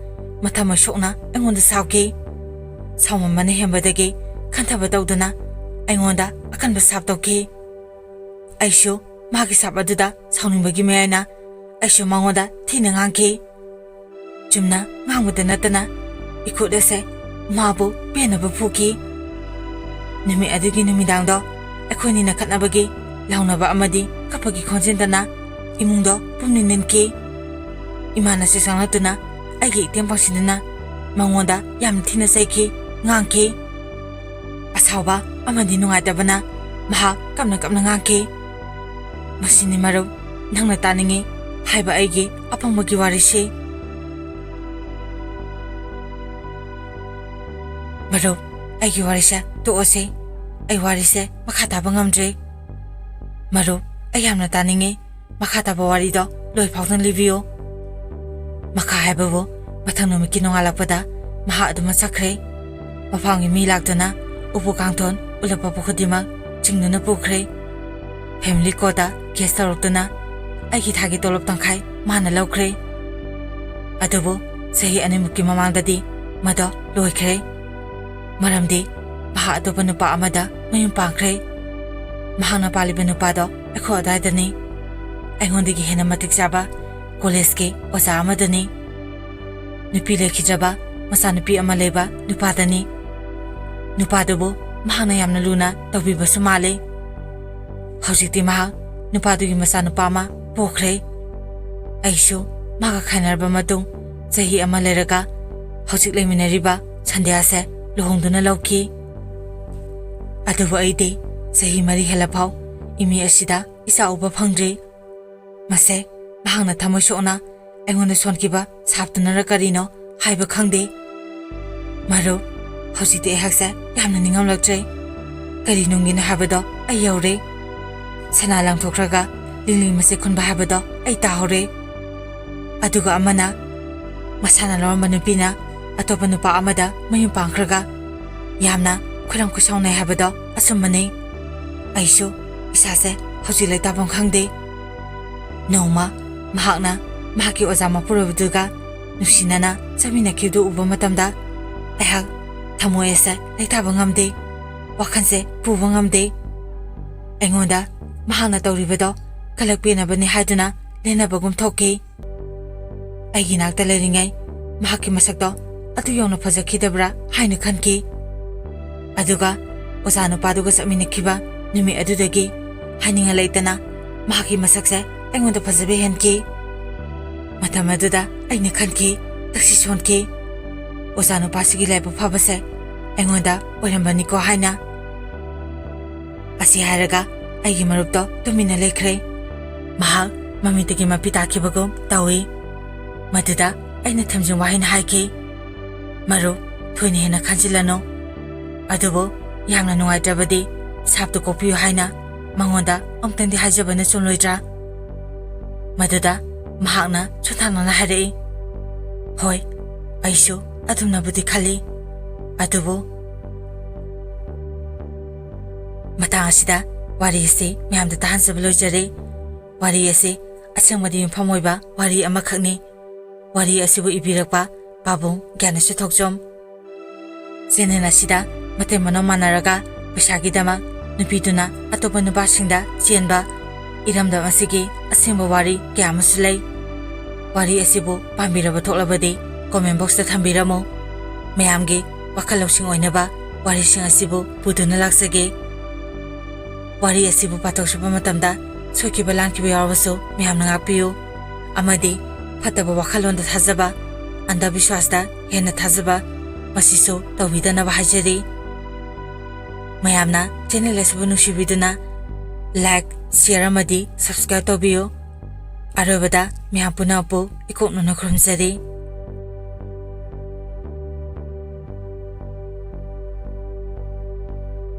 ꯃꯊꯃꯣꯏ ꯁꯣꯛꯅ ꯑꯩꯉꯣꯟꯗ ꯁꯥꯎꯈꯤ꯫ ꯁꯥꯎꯃꯟꯕꯅ ꯍꯦꯟꯕꯗꯒꯤ ꯈꯟꯊꯕ ꯇꯧꯗꯅ ꯑꯩꯉꯣꯟꯗ ꯑꯀꯟꯕ ꯁꯥꯞ ꯇꯧꯈꯤ꯫ ꯑꯩꯁꯨ ꯃꯥꯒꯤ ꯁꯥꯞ ꯑꯗꯨꯗ ꯁꯥꯎꯅꯤꯡꯕꯒꯤ ꯃꯌꯥꯏꯅ ꯑꯩꯁꯨ ꯃꯉꯣꯟꯗ ꯊꯤꯅ ꯉꯥꯡꯈꯤ꯫ ꯆꯨꯝꯅ ꯉꯥꯡꯕꯗ ꯅꯠꯇꯅ ꯏꯈꯨꯠ ꯑꯁꯦ ꯃꯥꯕꯨ ꯄꯦꯟꯅꯕ ꯐꯨꯈꯤ꯫ ꯅꯨꯃꯤꯠ ꯑꯗꯨꯒꯤ ꯅꯨꯃꯤꯗꯥꯡꯗꯣ ꯑꯩꯈꯣꯏꯅꯤꯅ ꯈꯠꯅꯕꯒꯤ ꯂꯥꯎꯅꯕ ꯑꯃꯗꯤ ꯀꯞꯄꯒꯤ ꯈꯣꯟꯖꯦꯜꯗꯅ ꯏꯃꯨꯡꯗꯣ ꯄꯨꯝꯅꯤꯟ ꯅꯤꯟꯈꯤ꯫ ꯏꯃꯥꯅꯁꯨ ꯆꯪꯂꯛꯇꯨꯅ ꯑꯩꯒꯤ ꯏꯇꯦꯡ ꯄꯥꯡꯁꯤꯟꯗꯨꯅ ꯃꯉꯣꯟꯗ ꯌꯥꯝꯅ ꯊꯤꯅ ꯆꯩꯈꯤ, ꯉꯥꯡꯈꯤ꯫ ꯑꯁꯥꯎꯕ ꯑꯃꯗꯤ ꯅꯨꯡꯉꯥꯏꯇꯕꯅ ꯃꯍꯥꯛ ꯀꯞꯅ ꯀꯞꯅ ꯉꯥꯡꯈꯤ꯫ "ꯃꯁꯤꯅꯤ ꯃꯔꯨꯞ, ꯅꯪꯅ ꯇꯥꯅꯤꯡꯉꯤ ꯍꯥꯏꯕ ꯑꯩꯒꯤ ꯑꯄꯪꯕꯒꯤ ꯋꯥꯔꯤꯁꯤ꯫ ꯃꯔꯨꯞ, ꯑꯩꯒꯤ ꯋꯥꯔꯤꯁꯦ ꯇꯣꯛꯑꯁꯤ꯫ ꯑꯩ ꯋꯥꯔꯤꯁꯦ ꯃꯈꯥ ꯇꯥꯕ ꯉꯝꯗ꯭ꯔꯦ꯫ ꯃꯔꯨꯞ, ꯑꯩ ꯌꯥꯝꯅ ꯇꯥꯅꯤꯡꯉꯤ꯫ ꯃꯈꯥ ꯇꯥꯕ ꯋꯥꯔꯤꯗꯣ ꯂꯣꯏ ꯐꯥꯎꯗꯨꯅ ꯂꯤꯕꯤꯌꯨ꯫ ꯃꯈꯥ ꯍꯥꯏꯕꯕꯨ ꯃꯊꯪ ꯅꯨꯃꯤꯠꯀꯤ ꯅꯣꯡꯉꯥꯜꯂꯛꯄꯗ ꯃꯍꯥꯛ ꯑꯗꯨꯃꯛ ꯆꯠꯈ꯭ꯔꯦ꯫ ꯃꯐꯝꯒꯤ ꯃꯤ ꯂꯥꯛꯇꯨꯅ ꯎꯄꯨ ꯀꯥꯡꯊꯣꯟ, ꯎꯂꯞ ꯄꯥꯛꯄ ꯈꯨꯗꯤꯡꯃꯛ ꯆꯤꯡꯗꯨꯅ ꯄꯨꯈ꯭ꯔꯦ꯫ ꯐꯦꯃꯤꯂꯤ ꯀꯣꯔꯠꯇ ꯀꯦꯁ ꯇꯧꯔꯛꯇꯨꯅ ꯑꯩꯒꯤ ꯊꯥꯒꯤ ꯇꯣꯂꯣꯞ ꯇꯪꯈꯥꯏ ꯃꯥꯅ ꯂꯧꯈ꯭ꯔꯦ꯫ ꯑꯗꯨꯕꯨ ꯆꯍꯤ ꯑꯅꯤꯃꯨꯛꯀꯤ ꯃꯃꯥꯡꯗꯗꯤ ꯃꯗꯣ ꯂꯣꯏꯈ꯭ꯔꯦ꯫ ꯃꯔꯝꯗꯤ ꯃꯍꯥꯛ ꯑꯇꯣꯞꯄ ꯅꯨꯄꯥ ꯑꯃꯗ ꯃꯌꯨꯝ ꯄꯥꯟꯈ꯭ꯔꯦ꯫ ꯃꯍꯥꯛꯅ ꯄꯥꯜꯂꯤꯕ ꯅꯨꯄꯥꯗꯣ ꯑꯩꯈꯣꯏ ꯑꯗꯥꯏꯗꯅꯤ꯫ ꯑꯩꯉꯣꯟꯗꯒꯤ ꯍꯦꯟꯅ ꯃꯇꯤꯛ ꯆꯥꯕ ꯀꯣꯂꯦꯖꯀꯤ ꯑꯣꯖꯥ ꯑꯃꯗꯅꯤ꯫ ꯅꯨꯄꯤ ꯂꯩꯈꯤꯗ꯭ꯔꯕ ꯃꯆꯥꯅꯨꯄꯤ ꯑꯃ ꯂꯩꯕ ꯅꯨꯄꯥꯗꯅꯤ꯫ ꯅꯨꯄꯥꯗꯨꯕꯨ ꯃꯍꯥꯛꯅ ꯌꯥꯝꯅ ꯂꯨꯅ ꯇꯧꯕꯤꯕꯁꯨ ꯃꯥꯜꯂꯤ꯫ ꯍꯧꯖꯤꯛꯇꯤ ꯃꯍꯥꯛ ꯅꯨꯄꯥꯗꯨꯒꯤ ꯃꯆꯥꯅꯨꯄꯥ ꯑꯃ ꯄꯣꯛꯈ꯭ꯔꯦ꯫ ꯑꯩꯁꯨ ꯃꯍꯥꯛꯀ ꯈꯥꯏꯅꯔꯕ ꯃꯇꯨꯡ ꯆꯍꯤ ꯑꯃ ꯂꯩꯔꯒ ꯍꯧꯖꯤꯛ ꯂꯩꯃꯤꯟꯅꯔꯤꯕ ꯁꯟꯙ꯭ꯌꯥꯁꯦ ꯂꯨꯍꯣꯡꯗꯨꯅ ꯂꯧꯈꯤ꯫ ꯑꯗꯨꯕꯨ ꯑꯩꯗꯤ ꯆꯍꯤ ꯃꯔꯤ ꯍꯦꯜꯂꯐꯥꯎ ꯏꯃꯤ ꯑꯁꯤꯗ ꯏꯆꯥ ꯎꯕ ꯐꯪꯗ꯭ꯔꯤ꯫ ꯃꯁꯦ ꯃꯍꯥꯛꯅ ꯊꯃꯣꯏ ꯁꯣꯛꯅ ꯑꯩꯉꯣꯟꯗ ꯁꯣꯟꯈꯤꯕ ꯁꯥꯞꯇꯨꯅꯔ ꯀꯔꯤꯅꯣ ꯍꯥꯏꯕ ꯈꯪꯗꯦ꯫ ꯃꯔꯨꯞ, ꯍꯧꯖꯤꯛꯇꯤ ꯑꯩꯍꯥꯛꯁꯦ ꯌꯥꯝꯅ ꯅꯤꯡꯉꯝꯂꯛꯇ꯭ꯔꯦ꯫ ꯀꯔꯤ ꯅꯨꯡꯒꯤꯅꯣ ꯍꯥꯏꯕꯗꯣ ꯑꯩ ꯌꯧꯔꯦ꯫ ꯁꯅꯥ ꯂꯪꯊꯣꯛꯈ꯭ꯔꯒ ꯂꯤꯡꯂꯤ ꯃꯆꯦꯠ ꯈꯨꯟꯕ ꯍꯥꯏꯕꯗꯣ ꯑꯩ ꯇꯥꯍꯧꯔꯦ꯫ ꯑꯗꯨꯒ ꯑꯃꯅ ꯃꯁꯥꯅ ꯂꯧꯔꯝꯕ ꯅꯨꯄꯤꯅ ꯑꯇꯣꯞꯄ ꯅꯨꯄꯥ ꯑꯃꯗ ꯃꯌꯨꯝ ꯄꯥꯟꯈ꯭ꯔꯒ ꯌꯥꯝꯅ ꯈꯣꯏꯔꯝ ꯈꯣꯏꯁꯥꯎꯅꯩ ꯍꯥꯏꯕꯗꯣ ꯑꯆꯨꯝꯕꯅꯤ꯫ ꯑꯩꯁꯨ ꯏꯁꯥꯁꯦ ꯍꯧꯖꯤꯛ ꯂꯩꯇꯥꯐꯝ ꯈꯪꯗꯦ꯫ ꯅꯣꯡꯃ ꯃꯍꯥꯛꯅ ꯃꯍꯥꯛꯀꯤ ꯑꯣꯖꯥ ꯃꯄꯨꯔꯣꯏꯕꯗꯨꯒ ꯅꯨꯡꯁꯤꯅꯅ ꯆꯠꯃꯤꯟꯅꯈꯤꯕꯗꯨ ꯎꯕ ꯃꯇꯝꯗ ꯑꯩꯍꯥꯛ ꯊꯃꯣꯏ ꯑꯁꯦ ꯂꯩꯇꯥꯕ ꯉꯝꯗꯦ, ꯋꯥꯈꯜꯁꯦ ꯄꯨꯕ ꯉꯝꯗꯦ꯫ ꯑꯩꯉꯣꯟꯗ ꯃꯍꯥꯛꯅ ꯇꯧꯔꯤꯕꯗꯣ ꯀꯂꯛ ꯄꯦꯟꯅꯕꯅꯤ ꯍꯥꯏꯗꯨꯅ ꯂꯦꯟꯅꯕꯒꯨꯝ ꯊꯣꯛꯈꯤ꯫ ꯑꯩꯒꯤ ꯅꯥꯛꯇ ꯂꯩꯔꯤꯉꯩ ꯃꯍꯥꯛꯀꯤ ꯃꯁꯛꯇꯣ ꯑꯗꯨ ꯌꯧꯅ ꯐꯖꯈꯤꯗꯕ꯭ꯔꯥ ꯍꯥꯏꯅ ꯈꯟꯈꯤ꯫ ꯑꯗꯨꯒ ꯑꯣꯖꯥ ꯅꯨꯄꯥꯗꯨꯒ ꯆꯠꯃꯤꯟꯅꯈꯤꯕ ꯅꯨꯃꯤꯠ ꯑꯗꯨꯗꯒꯤ ꯍꯥꯏꯅꯤꯡꯉꯥꯏ ꯂꯩꯇꯅ ꯃꯍꯥꯛꯀꯤ ꯃꯁꯛꯁꯦ ꯑꯩꯉꯣꯟꯗ ꯐꯖꯕ ꯍꯦꯟꯈꯤ꯫ ꯃꯇꯝ ꯑꯗꯨꯗ ꯑꯩꯅ ꯈꯟꯈꯤ, ꯇꯛꯁꯤ ꯁꯣꯟꯈꯤ꯫ ꯑꯣꯖꯥ ꯅꯨꯄꯥꯁꯤꯒꯤ ꯂꯥꯏꯕꯛ ꯐꯕꯁꯦ ꯑꯩꯉꯣꯟꯗ ꯑꯣꯏꯔꯝꯕꯅꯤꯀꯣ ꯍꯥꯏꯅ꯫ ꯑꯁꯤ ꯍꯥꯏꯔꯒ ꯑꯩꯒꯤ ꯃꯔꯨꯞꯇꯣ ꯇꯨꯃꯤꯟꯅ ꯂꯩꯈ꯭ꯔꯦ꯫ ꯃꯍꯥꯛ ꯃꯃꯤꯠꯇꯒꯤ ꯃꯄꯤ ꯇꯥꯈꯤꯕꯒꯨꯝ ꯇꯧꯏ꯫ ꯃꯗꯨꯗ ꯑꯩꯅ ꯊꯦꯝꯖꯤꯟ ꯋꯥꯍꯩꯅ ꯍꯥꯏꯈꯤ, "ꯃꯔꯨꯞ, ꯊꯣꯏꯅ ꯍꯦꯟꯅ ꯈꯟꯖꯤꯜꯂꯅꯨ꯫ ꯑꯗꯨꯕꯨ ꯌꯥꯝꯅ ꯅꯨꯡꯉꯥꯏꯇ꯭ꯔꯕꯗꯤ ꯁꯥꯞꯇꯨ ꯀꯣꯛꯄꯤꯌꯨ ꯍꯥꯏꯅ ꯃꯉꯣꯟꯗ ꯑꯃꯨꯛꯇꯪꯗꯤ ꯍꯥꯏꯖꯕꯅ ꯆꯨꯝꯂꯣꯏꯗ꯭ꯔꯥ?" ꯃꯗꯨꯗ ꯃꯍꯥꯛꯅ ꯁꯣꯟꯊꯥꯅꯅ ꯍꯥꯏꯔꯛꯏ, "ꯍꯣꯏ, ꯑꯩꯁꯨ ꯑꯗꯨꯝꯅꯕꯨꯗꯤ ꯈꯜꯂꯤ꯫ ꯑꯗꯨꯕꯨ ꯃꯇꯥꯡ ꯑꯁꯤꯗ ꯋꯥꯔꯤ ꯑꯁꯤ ꯃꯌꯥꯝꯗ ꯇꯥꯍꯟꯖꯕ ꯂꯣꯏꯖꯔꯦ꯫ ꯋꯥꯔꯤ ꯑꯁꯤ ꯑꯁꯦꯡꯕꯗ ꯌꯨꯝꯐꯝ ꯑꯣꯏꯕ ꯋꯥꯔꯤ ꯑꯃꯈꯛꯅꯤ꯫ ꯋꯥꯔꯤ ꯑꯁꯤꯕꯨ ꯏꯕꯤꯔꯛꯄ ꯄꯥꯕꯨꯡ ꯒ꯭ꯌꯥꯅꯦꯁꯣꯔ ꯊꯣꯛꯆꯣꯝ꯫ ꯆꯦꯅꯦꯜ ꯑꯁꯤꯗ ꯃꯇꯩ ꯃꯅꯥꯎ ꯃꯥꯟꯅꯔꯒ ꯄꯩꯁꯥꯒꯤꯗꯃꯛ ꯅꯨꯄꯤꯗꯨꯅ ꯑꯇꯣꯞꯄ ꯅꯨꯄꯥꯁꯤꯡꯗ ꯆꯦꯟꯕ ꯏꯔꯝꯗꯝ ꯑꯁꯤꯒꯤ ꯑꯁꯦꯡꯕ ꯋꯥꯔꯤ ꯀꯌꯥ ꯑꯃꯁꯨ ꯂꯩ꯫ ꯋꯥꯔꯤ ꯑꯁꯤꯕꯨ ꯄꯥꯝꯕꯤꯔꯕ ꯊꯣꯛꯂꯕꯗꯤ comment boxꯇ ꯊꯝꯕꯤꯔꯝꯃꯨ꯫ ꯃꯌꯥꯝꯒꯤ ꯋꯥꯈꯜ ꯂꯧꯁꯤꯡ ꯑꯣꯏꯅꯕ ꯋꯥꯔꯤꯁꯤꯡ ꯑꯁꯤꯕꯨ ꯄꯨꯗꯨꯅ ꯂꯥꯛꯆꯒꯦ꯫ ꯋꯥꯔꯤ ꯑꯁꯤꯕꯨ ꯄꯥꯊꯣꯛꯆꯕ ꯃꯇꯝꯗ ꯁꯣꯏꯈꯤꯕ ꯂꯥꯟꯈꯤꯕ ꯌꯥꯎꯔꯕꯁꯨ ꯃꯌꯥꯝꯅ ꯉꯥꯛꯄꯤꯌꯨ꯫ ꯑꯃꯗꯤ ꯐꯠꯇꯕ ꯋꯥꯈꯜꯂꯣꯟꯗ ꯊꯥꯖꯕ, ꯑꯟꯙꯕꯤꯁ꯭ꯋꯥꯁꯇ ꯍꯦꯟꯅ ꯊꯥꯖꯕ, ꯃꯁꯤꯁꯨ ꯇꯧꯕꯤꯗꯅꯕ ꯍꯥꯏꯖꯔꯤ꯫ ꯃꯌꯥꯝꯅ ꯆꯦꯅꯦꯜ ꯑꯁꯤꯕꯨ ꯅꯨꯡꯁꯤꯕꯤꯗꯨꯅ like, share ꯑꯃꯗꯤ subscribe ꯇꯧꯕꯤꯌꯨ꯫ ꯑꯔꯣꯏꯕꯗ ꯃꯌꯥꯝ ꯄꯨꯝꯅꯃꯛꯄꯨ ꯏꯀꯣꯛ ꯅꯣꯟꯅ ꯈꯨꯔꯨꯝꯖꯔꯤ꯫